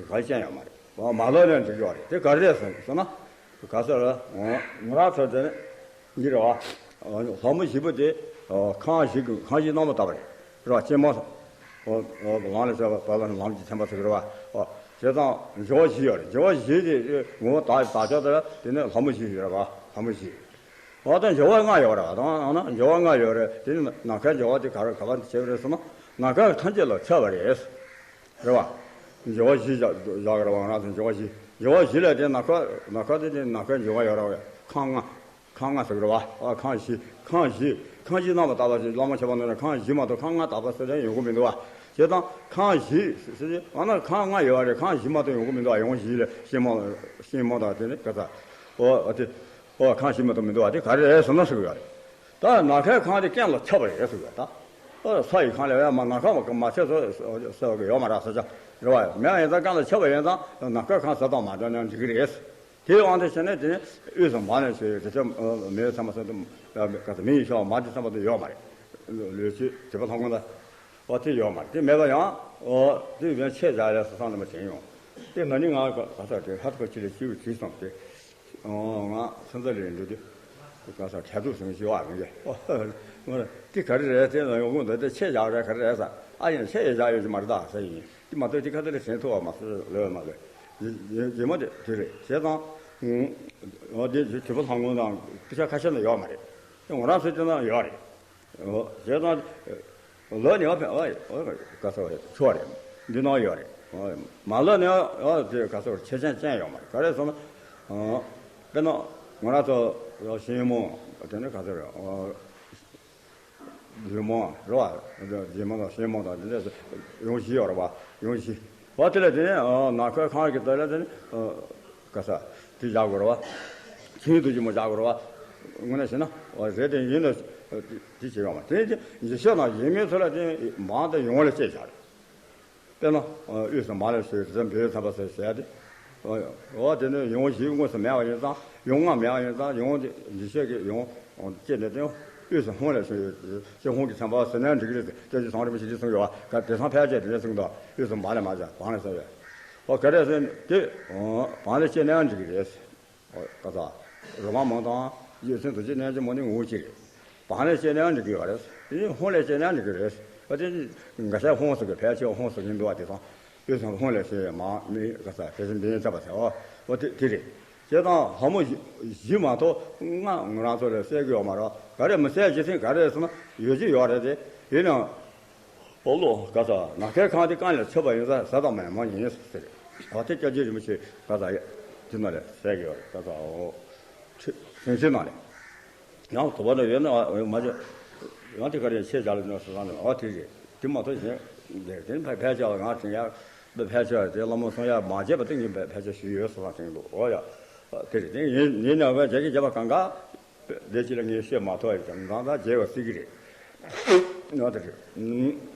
ག་ཅན་ཡོད་མ་རེད། མ་ལོ་ནས་འགྲིག་གི་ཡོད་རེད། དེ་ག་རེ་རེད་ཟེར་ན་ག་ས་རེད། ང་རང་ཚོ་དེ་ནི། འདི་རེད་བ། ལྷ་མོ་བཞི་པོ་དེ་ཁང་བཞི་གི་ཁང་བཞི་རྣམ་པར་དག་པ་རེད། རེད་བ། སྐྱེད་མ་ལམ་ལ་སོགས་པ་ལ་ལམ་གྱི་ཚན་པ་ཟེར་གི་རེད་བ། བྱས་ཙང་འབྱོར་བ་བཞི་ཡོད་རེད། འབྱོར་བ་བཞི་དེ་ངོ་བོ་དག་དག་ཆོག་དེ་ལ་དེ་ནི་ལྷ་མོ་བཞི་ཡོད་རེད་བ། ལྷ་མོ་བཞི། འོ་ད་འབྱོར་བ་ལྔ་ཡོད་རེད་བ། ད་ཨ་ན་འབྱོར་བ་ལྔ་ཡོད་རེད། དེ་ནི་ནམ་མཁའི་འབྱོར་བ་དེ་ག་རེ་ག་པར་བྱེད་པ་རེད་ཟེར་ན་ནམ་མཁའ་ཐམས་ཅད་ལ་ཁྱབ་པ་རེད། རེད་བ། འབྱོར་བ་བཞི་བཞག་བཞག་གི་རེད་བ། ང་རང་ཚོ་འབྱོར་བ་བཞི། འབྱོར་བ་བཞི་ལས་དེ་ནམ་མཁའ་ནམ་མཁའ་དེ་དེ་ནམ་མཁའི་འབྱོར་བ་ཡོད་རེད་བ། ཁང་ལྔ། ཁང་ལྔ་ཟེར་གི་རེད་བ། ཨ་ཁང་བཞི། ཁང་བཞི། ཁང་བཞི་རྣམ་པར་དག་པ་ཞིག་བླ་མ་མཆོད་པ་ནང་ནས་ཁང་བཞི་མ་གཏོགས་ཁང་ལྔ་དག་པ་ཟེར་ཡང་ཡོང་གི་མི་འདུག་བ། བྱས་ཙང་ཁང་བཞི་ཟེར་ཨ་ན་ཁང་ལྔ་ཡོད་རེད། ཁང་བཞི་མ་གཏོགས་ཡོང་གི་མི་འདུག་བ། ཡོང་བཞི་ལས་ཤིང་མོ་ཤིང་མོ་དང་དེ་ནི་ག་ས་ཨོ་ཨ་དེ་ཨོ་ཁང་བཞི་མ་གཏོགས་མི་འདུག་བ། དེ་ག་རེ་རེད་ཟེར་ན་ཟེར་གི་ཡོད་རེད། ད་ནམ་མཁའི་ཁང་དེ་ཀུན་ལ་ཁྱབ་པ་རེད་ཟེར་གི་ཡོད་ད། ཨོ་ས་ཡི་ཁང་ལས་ཡང་མ་ནམ་མཁའ་མ་མ་ཆད་སོ་ཟེར་བ་གི་ཡོད་མ་རེད་ས་ཆ་རེད་བ། མེད་པ་ཡིན་ཙང་ཀུན་ལ་ཁྱབ་པ་ཡིན་ཙང་ནམ་མཁའི་ཁང་ཟེར་དང་མ་འདྲ་ན་འགྲིག་གི་རེད། དེའི་དབང་དུ་བྱས་ནས་དེ་ནི་དབུས་སུ་མ་ལས་ཞེས་དེ་ཚོ་མེའི་ཚན་པ་ཚོ་དུ་ག་ཚོད་མི་ཡི་ཤོག་མ་དེ་ཚན་པ་དུ་ཡོད་མ་རེད། ལུས་ཀྱི་དེ་པ་ལྷ་ཁང་ལ་བ་དེ་ཡོད་མ་རེད། དེ་མེད་པ་ཡང་ཨོ་དེ་ཡང་ཆེ་བཞག་ལས་སུ་སང་དུ་མ་བྱེད་ཡོང་། དེ་ན་ནི་ང་ག་ས་དེ་ཧ་ཐོ་ཆི་ལས་ཤིའུ་ཆི་སོང་སྟེ་ང་ཚན་རྩལ་ལས་འགྲོ་དུས་ག་ས་གྲལ་དུ་སོང་ཤི་བ་མི་འགྱེ། དེ་ག་རེ་རེད་དེ་ཡོང་གི་འདུག་དེ་ཆེ་བཞག་རེད་ག་རེ་རེད་ས། ཨ་ཡིན་ཆེ་ཡི་བཞག་ཡོད་ཀྱི་མ་རེད་ད་ས་ཡིན། དེ་མ་གཏོགས་དེ་ཁ་ཐུག་ལ་ཞེན་ཐུབ་པ་མ་སོ་ལོས་མ་ལོས། རྗེས་མ་དེ་དེ་རེད་བྱས་ཙང་། འོ་དེ་དུས་བབ་ལྷ་ཁང་དང་སྐུ་ཤ་ཁ་ཤས་ལ་ཡོད་མ་རེད། དེ་ང་རང་ཚོའི་དེ་ན་ཡོད་རེད། འོ་བྱས་ཙང་། ལོ་ཉི་མ་ཕན་ཨོ་ཨོ་ག་ས་བ་ཆོ་རེད། འདི་ནང་ཡོད་རེད། མ་ལོ་ནས་ཨོ་དེ་ག་ས་བ་ཆེ་ཆེན་ཅན་ཡོད་མ་རེད། ག་རེ་སོང་ན། དཔེར་ན་ང་རང་ཚོ་ཤིང་མོ་དེ་ནི་ག་ས་རེད། ལུས་མོ་རེད་བ། རྗེས་མ་དང་ཤེས་མོ་དང་དེ་འདྲ་ཡོང་བཞི་ཡོད་རེད་བ། ཡོང་བཞི། བ་དེ་ལ་དེ་ནས་ནམ་མཁའི་ཁང་གི་དེ་ལ་དེ་ནས་ག་ས་དེ་བཞག་དགོས་རེད་བ། ཆིངས་ཡིག་དུ་ཅི་མོ་བཞག་དགོས་རེད་བ། དངོས་གནས་བྱས་ན་རེད་དེ་ཡིན་ན་དེ་བྱེད་ཡོང་བ་དེ་ཡིན་ཚེ་ཡིན་ཤོག་ན་ཡིན་མིན་ཚོ་ལ་དེ་མང་དེ་ཡོང་བ་ལ་བཅད་བཞག་རེད། དཔེར་ན། དབུས་སུ་མ་ལས་ཞེས་དེ་ཚོ་འབྲས་བུའི་ཚན་པ་ཟེར་ཟེར་ཏེ། འོ་དེ་ནི་ཡོང་བཞི་དངོས་སུ་མེད་པ་ཡིན་ཙང་ཡོང་ལྔ་མེད་པ་ཡིན་ཙང་ཡོང་འདི་འདི་ཤེས་ཀྱི་ཡོང་སྐྱེ་ནས་དེ་དབུས་སུ་ཧོང་ལས་ཞེས་ཧོང་གི་ཚན་པ་ཟེར་ནའང་འགྲིག་གི་རེད། སྐྱེ་བྱེད་ཚང་རིམ་ཞིག་གསུངས་ཡོད་བ། དེང་སང་ཕལ་ཆེར་དེ་འདྲ་གསུངས་འདུག་དབུས་སུ་མ་ལས་མ་བྱ་བང་ལས་ཟེར་བས། འོ་ག་རེ་ཟེར་དེ་བང་ལས་སྐྱེ་ནའང་འགྲིག་གི་རེད། ག་ས། རོ་མ་མང་དང་ཡོད་ཚན་དུ་ཅི་ནས་ཀྱི་མོ་ནི་ངོ་ཅི་རེད། བང་ལས་སྐྱེ་ནའང་འགྲིག་གི་ཡོད་རེད། དེ་ནི་ཧོང་ལས་སྐྱེ་ནའང་འགྲིག་གི་རེད། ཨ་དེ་འགའ་ཤས་ཧོང་ཟེར་གི་ཕལ་ཆེར་ཧོང་ཟེར་གི་འདུག་བ། དེ་དང་དབུས་སུ་ཧོང་ལས་སྐྱེ་མ་མི་ག་ས་དེ་བཞིན་འདི་ནས་བྱ་བ་ཟེར་བ་འོ་དེ་དེ་རེད། དེ་དང་ལྷ་མོ་བཞི་མ་གཏོགས་ལྔ་ང་རང་ཚོ་ལ་གསལ་གི་ཡོད་མ་རེད། ག་རེ་མི་གསལ་ཇི་སྲིད་ག་རེ་སོང་ན་ཡོད་ཀྱི་ཡོད་རེད་དེ། ཡིན་ནའང་། ཨོ་ལོ་ག་ས་ནགས་ཁའི་ཁང་དེ་རྐང་ལ་ཆགས་པ་ཡིན་ས་ཟ་དང་མ་མ་ཡིན་ཟེར། ཨ་དེ་སྐྱབས་རྗེ་རིན་པོ་ཆེ་ག་ས་ཡ་དེ་ན་ལས་གསལ་གི་ཡོད་རེད། ག་ས་ཨོ་ཁྲི་སེང་ཆེན་ནང་ལས། ཡང་དོགས་པ་འདྲ་ཡོད་ན་ཨ་མ་བྱེད། ཡང་དེ་ག་རེ་ཆེ་བྱ་ལ་ནོ་ཟེར་ན་ཨ་དེ་རེད། དེ་མ་གཏོགས་གཞན་དེ་དེ་ཕལ་ཕལ་ཆེ་བ་ང་དྲན་ཡག་དེ་ཕལ་ཆེ་བ་དེ་བླ་མ་གསུང་ཡག་མ་བྱས་པ་དེ་ངས་ཕལ་ཕལ་ཆེ་ཞུས་ཡོད་ཟེར་ན་དྲན་འདུག་ཨོ་ཡ། དེ་རེད། དེ་ཡིན་ཡིན་ན་བས་བྱས་ཀྱི་བྱས་པ་གང་ག་བདེ་སྐྱིད་ལ་ངས་བཤད་མ་ཐུབ་ཡ་ཀྱང་འདང་ད་བྱས་པ་སྲིད་ཀྱི་རེད། ཨོ་དེ་རེད།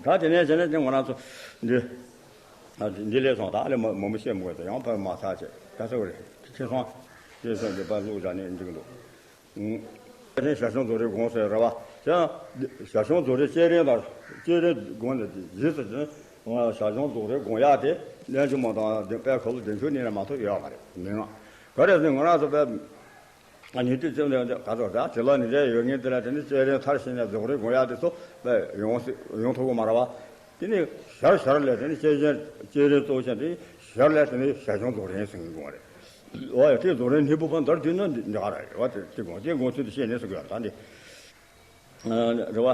ད་དེ་ནས་བྱས་ན་དེ་ང་རང་ཚོ་འདི་འདི་ལས་སོང་ད་ཨ་ལས་མ་མ་མི་བཤད་མི་དགོས་ད་ཡང་ཕར་མ་ཚར་བྱས་ད་ཚོ་རེད། ཁྱེད་སོང་ཁྱེད་སོང་འདི་པར་བླུགས་བཞག་ནས་འགྲིག་འདུག་དེ་ནས་ཞར་བྱུང་རྫོགས་རིམ་དགོངས་ཟེར་ར་བ། དེ་ཡང་ཞར་བྱུང་རྫོགས་རིམ་བསྐྱེད་རིམ་དང་བསྐྱེད་རིམ་དགོངས་ནས་རྗེས་སུ་དེ་ཞར་བྱུང་རྫོགས་རིམ་དགོངས་ཡག་དེ་ལན་ཅུང་མ་དང་དེ་དཔལ་ཁ་ལོ་བདེ་མཆོག་གཉིས་ལས་མ་གཏོགས་ཡོད་མ་རེད། མི་ང་ག་རེ་ཟེར་ང་རང་ཚོ་དཔལ་ཉིད་དུ་བཙུན་ལས་ག་ཚོད་ད་དེ་ལ་ནི་རེ་ཡོད་ངེས་དེ་ལ་དེ་ནི་བསྐྱེད་རིམ་མཐར་ཕྱིན་ནས་རྫོགས་རིམ་དགོངས་ཡག་དེ་ཚོ་དཔལ་ཡོང་སྲིད་ཡོང་ཐུབ་ཀྱི་མ་རེད་བ། དེ་ནི་ཞར་ཞར་ལས་དེ་ནི་བསྐྱེད་རིམ་བསྐྱེད་རིམ་གཙོ་ཆེན་དེ་ཞར་ལས་དེ་ནི་ཞར་བྱུང་རྫོགས་རིམ་ཟེར་གྱི་དགོངས་རེད། འོ་ཡ་དེ་རྫོགས་རིམ་སྙིང་པོ་ཕར་འདར་དུས་ན་འདི་འདྲ་རེད་བ། དེ་དེ་དགོངས་དེ་དགོངས་ཚུལ་དེ་བཤད་ནས་ཟེར་གི་ཡོད་ད་འདི། རེད་བ།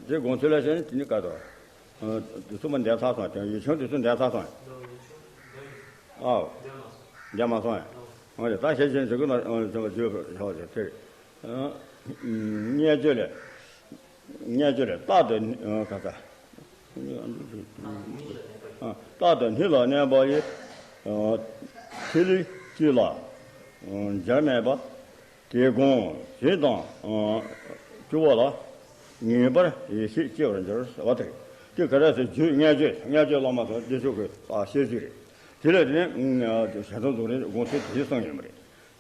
དེ་དགོངས་ཚུལ་ལ་བཤད་ནས་དེ་ནི་ཀ་དོ། དེ་ཚོ་མ་འདས་ཚར་སོང་དེ་ཡིག་ཆུང་དེ་ཚོ་འདས་ཚར་སོང་། ཨའོ། འདས་མ་སོང་ཡ། འོ་དེ་ད་ཤེས་བཞིན་ཟེར་གི་ན་ཟེར་བ་བརྗོད་ཤོག་ཟེར་དེ། སྙན་བརྒྱུད་ལས། སྙན་བརྒྱུད་ལས་རྟག་ཏུ་ནི་ག་ས། རྟག་ཏུ་སྙིང་ལ་གནས་པ་ཡི། ཐིག་ལེ་གཅིག་ལ་འབྱར་མེད་པ། དེ་དགོངས་གཞན་དང་བཅུ་བ་ལ་ངེས་པར་ཡེ་ཤེས་སྐྱེ་བར་འགྱུར་ཟེར་བ་དེ་རེད། དེ་ག་རེ་ཟེར་རྒྱུད་སྙན་བརྒྱུད་སྙན་བརྒྱུད་བླ་མ་དང་བདེ་མཆོག་གི་བཤད་རྒྱུད་རེད། དེ་ལས་དེ་ནས་ཞར་བྱུང་རྫོགས་རིམ་དགོངས་ཚུལ་དེ་གསུངས་ཡོད་པ་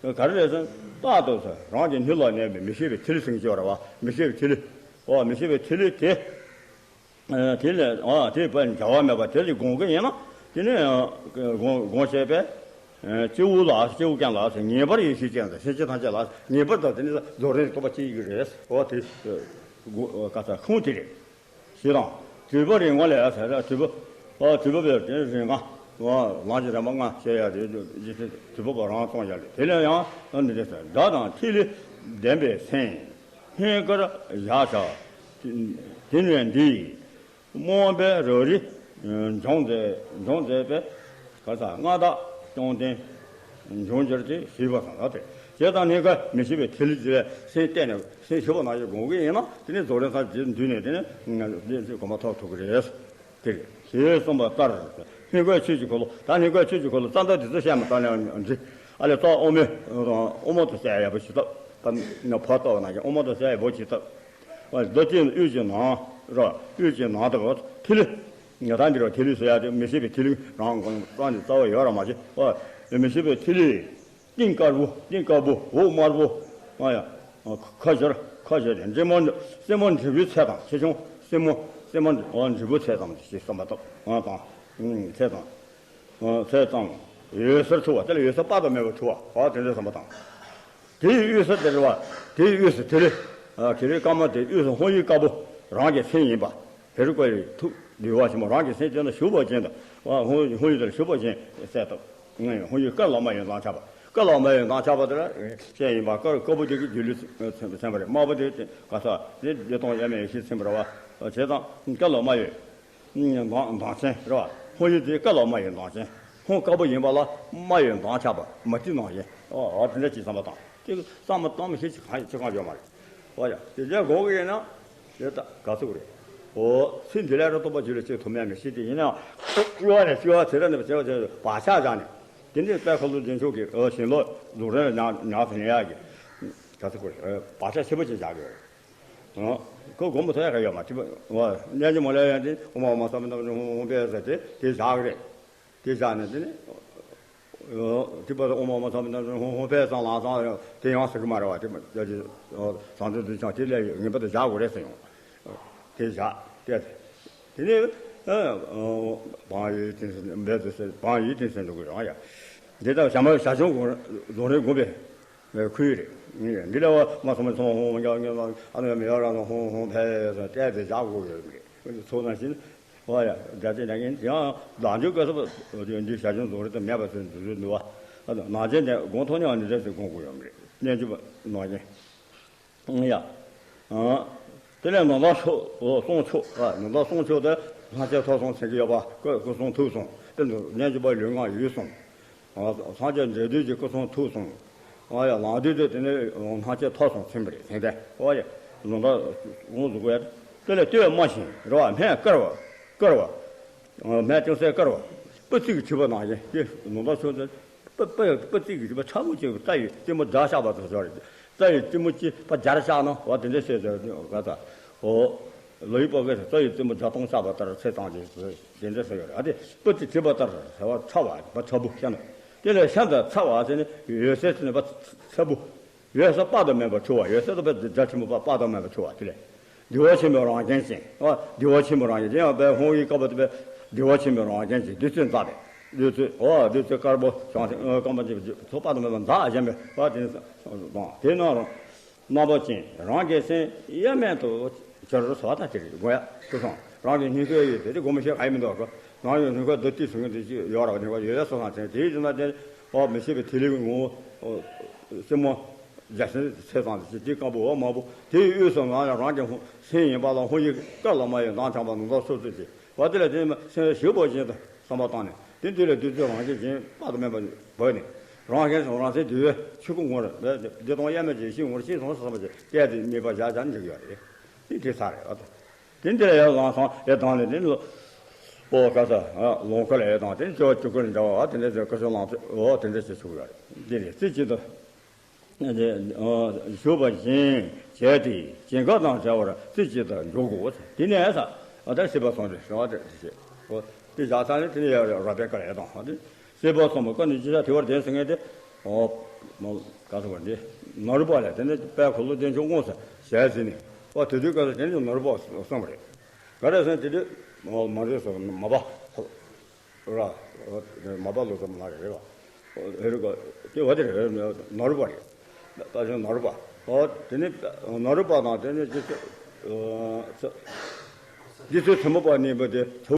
རེད། ག་རེ་རེད་ཟེར་ན་རྟག་ཏུ་ཟེར་རང་གི་སྙིང་ལ་གནས་པའི་མི་ཤེས་པའི་ཐིག་ལེ་ཟེར་གྱི་ཡོད་རེད་བ། མི་ཤེས་པའི་ཐིག་ལེ། འོ་མི་ཤེས་པའི་ཐིག་ལེ་དེ། དེ་ལས་འོ་དེ་བས་འབྱར་བ་མེད་པ་དེ་ལས་དགོངས་ཀྱི་ཡིན་ན་དེ་ནས་དགོངས་དགོངས་བྱས་པས། སྐྱེ་བོ་ལ་སྐྱེ་བོ་ཀུན་ལ་ངེས་པར་ཡེ་ཤེས་ཅན་དང་སེམས་ཅན་ཐམས་ཅད་ལ་ངེས་པར་དུ་དེ་ནི་རྫོགས་རིམ་རྟོགས་པ་སྐྱེ་ཡི་རེད། འོ་དེ་ག་ས་ཁུངས་དེ་རེད། ཞེས་དང་། དུས་བབ་རིམ་ལྔ་ལས་ཟེར་དུས་བབ། དུས་བབ་པའི་དེ་རིམ་ལྔ། ལམ་གྱི་རིམ་པ་ལྔ་བཤད་ཡ་རེད། དུས་བབ་པ་རང་སྟོང་ཡ་རེད། དེ་ལས་ཡང་འདི་འདྲ་ཟེར་སྒྲ་དང་ཐིག་ལེ་ལྡན་པའི་སེམས། སྙིང་གར་བཞག་བྱ། དེ་ནས་འདི། རྨོངས་པའི་རང་རིག་འཇོམས་མཛད་འཇོམས་མཛད་པའི་ག་ས་མངའ་བདག་སྐྱོང་ལྡན་འབྱུང་འགྱུར་ཏེ་ཞེས་པ་དང་ལ་དེ་བྱས་དང་ནི་ཀ་མི་ཤེས་པའི་ཐིག་ལེ་ལ་སེམས་གཏད་ནས་སེམས་ཤེས་པ་ནང་བཞིན་དགོངས་ཀྱི་ཡིན་ན་དེ་ནི་རྫོགས་རིམ་སངས་རྒྱས་འདུས་ནས་དེ་ནི་གོ་འཕང་ཐོབ་ཐུབ་ཀྱི་རེད། དེ་རེད། ཞེས་གསུངས་པ་ལྟར། སྙིང་གའི་ཆོས་ཀྱི་འཁོར་ལོ། ད་སྙིང་གའི་ཆོས་ཀྱི་འཁོར་ལོ་རྩ་འདབ་དེ་ཚོ་བཤད་མ་ད་ནས་འགྲིག་ཨ་ལས་རྩ་དབུ་མའི་དབུ་མ་དུ་བཤད་ཡག་པོ་ཞིག་ཐོབ། ད་ཕར་ལྟ་བ་ན་ཀྱང་དབུ་མ་དུ་བཤད་ཡག་པོ་ཞིག་ཐོབ། རྡོ་རྗེ་དབུས་ཀྱི་ནང་རོ། དབུས་ཀྱི་ནང་དུ་ཐིག་ལེ། ང་ད་འདི་རོ་ཐིག་ལེ་ཟེར་ཡག་དེ་མི་ཤེས་པའི་ཐིག་ལེ་རང་གང་རྩ་ནས་རྩ་བ་ཡོད་ར་མ་བྱེད། མི་ཤེས་པའི་ཐིག་ལེ། སྟེང་དཀར་པོ་སྟེང་དཀར་པོ་འོག་དམར་པོ། ཨ་ཡ། ཁ་སྦྱར་ཁ་སྦྱར་ཏེ་མཛེས་མ་སྲིན་མོ་འབྲས་བུའི་ཚལ་དང་ཆེ་ཆུང་སྲིན་མོ་སྲིན་མོ་འབྲས་བུའི་ཚལ་ཙམ་ཞེས་བསམ་པ་ཐོབ། ཨ་དང་། ཚལ་དང་། ཚལ་ཙམ། འོད་ཟེར་འཕྲོ་བ་དེ་ལ་འོད་ཟེར་དཔག་ཏུ་མེད་པ་འཕྲོ་བ་ཨ་དེ་འདྲའི་བསམ་པ་དང་། དེའི་དབུས་སུ་དེ་རེད་བ། དེའི་དབུས་སུ་དེ་ལས། དེ་རེད་དཀར་མོ་དེའི་དབུས་སུ་ཧཱུྃ་ཡིག་དཀར་པོ་རང་གི་སེམས་ཡིན་པ། ཧེ་རུ་ཀ་ཡི་ཐུགས་འདུས་པ་ཆེན་པོ་རང་གི་སེམས་དེ་ན་བཞུགས་པ་ཅན་དུ། ཧཱུྃ་ཧཱུྃ་ཡིག་དེ་ལ་བཞུགས་པ་ཅན་གསལ་བཏབ། ཧཱུྃ་ཡིག་དཀར་ལ་དམར་ཡི་མདངས་ཆགས་པ། དཀར་ལ་དམར་ཡི་མདངས་ཆགས་པ་དེ་ལ་སྤྱན་ཡིན་པ་དཀར་དཀར་པོ་དེ་གི་སྒྱུ་ལུས་མཚན་པ་རེད། དམར་པོ་དེ་ག་ས་དེ་བདེ་སྟོང་དབྱེར་མེད་ཡེ་ཤེས་མཚན་པ་རེད་བ། བྱས་ཙང་དཀར་ལ་དམར་ཡི། མདངས་མདངས་ཅན་རེད་བ། ཧཱུྃ་ཡིག་དེ་དཀར་ལ་དམར་ཡི་མདངས་ཅན། ཧཱུྃ་དཀར་པོ་ཡིན་པ་ལ་དམར་ཡི་མདངས་ཆགས་པ་མ་ཏི་ནང་བཞིན། ཨོ་ཨོ་དེ་འདྲ་ཅིག་བསམ་པ་དང་དེ་བསམ་པ་གཏོང་མི་ཤེས་ཅིག་གང་ཅི་གང་ཡོད་མ་རེད། ཨོ་ཡ་དེ་འདྲ་དགོས་ཀྱི་ཡིན་ན་དེ་ལྟ་ག་ཚོད་རེད། ཨོ་ཚེ་འདི་ལས་ར་རྟོགས་པ་ཆོས་ལ་སྐྱེ་ཐུབ་མེད་མི་ཤེས་དེ་ཡིན་ནའང་སྐྱེ་བ་ནས་སྐྱེ་བ་དེ་ར་ནས་སྐྱེ་བ་དེ་བག་ཆགས་བཞག་ནས་དེ་འདྲའི་དཔལ་ཁ་ལོ་བདེ་མཆོག་གི་ཨོ་ཞིང་ལོ་རྫོགས་རིམ་ཉག་ཉག་ཟིན་ཡག་གི་ག་ཚོད་རེད། བག་ཆགས་ཆེ་པོ་ཅིག་བཞག་གི་རེད། ཁོ་སྒོམ་མི་ཐུབ་ཡ་ག་ཡོད་མ་ཐུབ་པ། གནས་ཀྱི་མ་ལས་ཡང་དེ་ཨོ་མ་ཨོ་མ་སམ་བྷི་ཏམ་ཧོང་ཧོང་ཕེ་ཟེར་ཏེ་དེ་བཞག་གི་རེད། དེ་བཞག་ནས་དེ་ནི་དེ་བར་ཨོ་མ་ཨོ་མ་སམ་བྷི་ཏམ་ཧོང་ཧོང་ཕེ་ཙང་ལ་ཙང་དེ་ཡང་ཟེར་གི་མ་རེད་བ། དེ་མ་ཡ་ཅི་བཟང་དྲུག་འདུས་ཀྱང་དེ་ལས་ངེས་པར་དུ་བཞག་དགོས་རེད་ཟེར་ཡོང་། དེ་བཞག་དེ་དེ་ནི་བང་ཡི་དེ་འབད་དུ་ཟེར་བང་ཡི་དེ་ཟེར་འགྲོ་གི་རེད་ཡ། དེ་ལྟར་ཞྭ་མོ་ཞྭ་ཆུང་རྫོགས་རིམ་བསྒོམས་པའི། ཁུལ་རེད། འདི་ལ་བ་མ་སོང་མ་སོང་ཧོང་ཧོང་ཡག་ངེས་ལ་ཨ་ནི་མི་ཡག་རང་ལ་ཧོང་ཧོང་ཕེ་ཟེར་བལྟས་ཏེ་བཞག་དགོས་ཡོད་མེད་ཚོགས་ནང་བཞིན། ཨོ་ཡ་རྒྱ་ཆེ་ན་ངན་ཡང་ལག་འཇུ་དཀའ་སོགས་འདི་ཞྭ་ཆུང་རྫོགས་རིམ་དུ་མེད་པ་ཚོས་འཛུལ་འཛུལ་འདུག་བ། ནང་རྐྱེན་དེ་སྒོམ་ཐུབ་མཁན་ནི་རེ་ཞིག་སྒོམ་དགོས་ཡོད་མ་རེད། སྙན་བརྒྱུད་པ་ནང་རྐྱེན། ཡ། ཨ། དེ་ལས་ནང་དོན་ཕྱོགས་གསུང་ཕྱོགས། ཨ། ནང་དོན་གསུང་ཕྱོགས་དེ་སྔགས་ཆོས་ཐོས་གསུམ་ཟེར་གྱི་ཡོད་པ། སྐུ་སྐུ་གསུང་ཐུགས་གསུམ། དེ་ནི་སྙན་བརྒྱུད་པ་ལུས་ངག་ཡིད་གསུམ། ཨ། སངས་རྒྱས་འབྲས་དུས་ཀྱི་སྐུ་གསུང་ཐུགས་གསུམ། ཨ་ཡ། ལམ་དུས་དེ་དེ་ནི་སྔགས་ཆོས་ཐོས་གསུམ་ཟེར་བ་རེད། ཟེར་དེ། ཨ་ཡ། ནང་དོན་གསུང་གསུང་དགོས་ཡ། དེ་ལས་སྟོད་སྨྲ་ཞིང་རེད་བ། སྨད་དཀར་བ། དཀར་བ། སྨད་ཅུང་ཟད་དཀར་བ། སྤུ་རྩེ་གི་བྱེད་པ་ནང་བཞིན་དེ་ནང་དོན་ཕྱོགས་དེ། སྤུ་སྤུ་སྤུ་རྩེ་གི་བྱེད་པ་ཕྲ་མོ་ཅིག་རྩ་བའི་རྩེ་མོ་བརྒྱ་བཞག་པ་དང་ཟེར་བ་རེད། རྩ་བའི་རྩེ་མོ་གཅིག་ཕར་བརྒྱར་བཞག་ན་བ་དེ་འདྲ་བཤད་ཟེར་ག་ད། འོ། ལོ་ཡི་པོ་གི་རྩ་བའི་རྩེ་མོ་བརྒྱ་སྟོང་བཞག་པ་ལྟར་ཚེ་ཚང་གི་དེ་འདྲ་ཟེར་ཡོད་རེད། ཨ་དེ་སྤུ་རྩེ་བྱེད་པ་ལྟར་ཟེར་བ་ཕྲ་བ་བ་ཕྲ་བོ་བཤད་ན། དེ་ལས་ཤ་ཚ་ཚ་བ་ཟེར་ནས་འོད་གསལ་ཟེར་ནས་བ་ཚ་བོ། འོད་གསལ་དཔག་ཏུ་མེད་པ་འཕྲོ་བ། འོད་གསལ་དུ་བས་རྒྱ་ཆེན་པོ་པ་དཔག་ཏུ་མེད་པ་འཕྲོ་བ་དེ་ལས། བདེ་བ་ཆེན་པོའི་རང་བཞིན་ཅན། ཨ། བདེ་བ་ཆེན་པོའི་རང་བཞིན་ཅན། ཡང་བས་ཧོང་ཡིག་དཀར་པོ་དེ་བས་བདེ་བ་ཆེན་པོའི་རང་བཞིན་ཅན། བདུད་རྩི་འཛག་པས། བདུད་རྩི། ཨོ། བདུད་རྩི་དཀར་པོ་བྱང་སེམས་སྐར་མ་ཅན་ཚོགས་དཔག་ཏུ་མེད་པ་འཛག་བཞིན་པའི་བ་དེ་ནི་དང་། དེ་ནི་རྣམ་པ་ཅན་རང་གི་སེམས་དབྱེར་མེད་དུ་གྱུར་སོགས་དང་དེ་རེད། དགོངས་ཡ། སྐུ་གསུང་རང་གི་སྙིང་གའི་ཡུལ་དེ་དེ་སྒོམ་ཤེས་ག་ཡི་མི་འདུག་གོ། རང་གི་སྙིང་ག་བདུད་རྩི་ཟེར་མཁན་དེ་ཅིག་ཡོད་ར། སྙིང་ག་ཡོད་ཡ་སོ་སང་ཅན་དེའི་རྒྱུ་ན་དེ། ཨོ། མི་ཤེས་པའི་ཐིག་ལེའི་ངོ་བོ། ཨོ། སེན་མོ། བརྒྱ་བྱིན་ཚེས་བཟང་དེ་དེ་དཀར་པོ་འོ་དམར་པོ་དེའི་དབུས་སུ་ང་ཡང་རང་གི་སེམས་ཡིན་པ་ལ་ཧོང་ཡིག་དཀར་ལ་མ་ཡི་མདངས་འཆང་བ་ནང་དོན་སོ་སོ་ཅིག་བ་དེ་ལ་དེ་སེམས་ཞིབ་པོ་བཞིན་དུ་བསམ་པ་བཏང་ནས་དེ་དུས་ལ་བདུད་རྩི་རང་བཞིན་གྱིས་དཔག་ཏུ་མེད་པ་བོས་ནས་རང་གཞན་སོགས་རང་སེམས་དེ་བས་ཆོས་སྐུ་ངོར་བདེ་སྟོང་དབྱེར་མེད་ཀྱི་ཡེ་ཤེས་ངོར་ཤེས་སོང་བསམ་པ་ཅིག་བསྐྱེད་དེ་དམིགས་པ་བཞག་བཞག་འཇུག་ཡོད་རེད། དེ་དེ་ས་རེད་བ། དེ་འདི་ལ་ཡང་ལམ་སང་ཡང་དང་ནས་དེ་ལོ། ཨོ་ག་ས། ལོང་ཁ་ལ་ཡང་དང་དེ་ནས་སྐྱོ་བ་སྐྱོ་ཁུར་འདྲ་བ་དེ་འདྲ་ཟེར་སྐུ་གསུང་ལམ་སེང་འོ་དེ་འདྲ་ཞིག་ཞུགས་ཡོད་རེད། འདི་རེད། རྩེ་གཅིག་ཏུ་ཞུགས་པ་བཞིན་བྱས་ཏེ་སྐྱེ་འགག་དང་བྲལ་བར་རྩེ་གཅིག་ཏུ་འཇོག་དགོས། དེ་ནས་ས་ཨ་ད་སྲིད་པ་གསུམ་རེད་ཟེར་བ་དེ་རེད། ཨོ་དེ་བཞག་ས་ནས་དེ་ནས་ཡང་རབ་པའི་བཀའ་ལ་ཡང་དང་དེ་སྲིད་པ་གསུམ་པོ་ཀ་ནས་ཅི་ཆ་དེ་བར་དེ་ཟེར་མཁན་དེ། ཨོ། མ་ག་ས་བར་འདི་ནོར་བུ་པ་ལས་དེ་ནས་དཔལ་འཁོར་ལོ་བདེ་མཆོག་དངོས་སུ་ཞལ་གཟིགས་ནས། ཨོ་དེ་དུས་སྐབས་སུ་དེ་ནས་ནོར་བུ་པ་གསུངས་པ་རེད། ག་རེ་ཟེར་ན་དེ་དུས་མ་རེད་སོ་མ་པ་ར། མ་པ་ལོ་ཙམ་ལ་རེད་བ། ཧེ་རུ་ཀ་དེ་བ་དེ་རེད། ནོར་བུ་པ་རེད། ད་ནོར་བུ་པ། ཨོ་དེ་ནས་ནོར་བུ་པ་དང་དེ་ནས་རྗེ་བཙུན་རྗེ་བཙུན་ཚོམ་བུ་པ་གཉིས་པོ་དེ།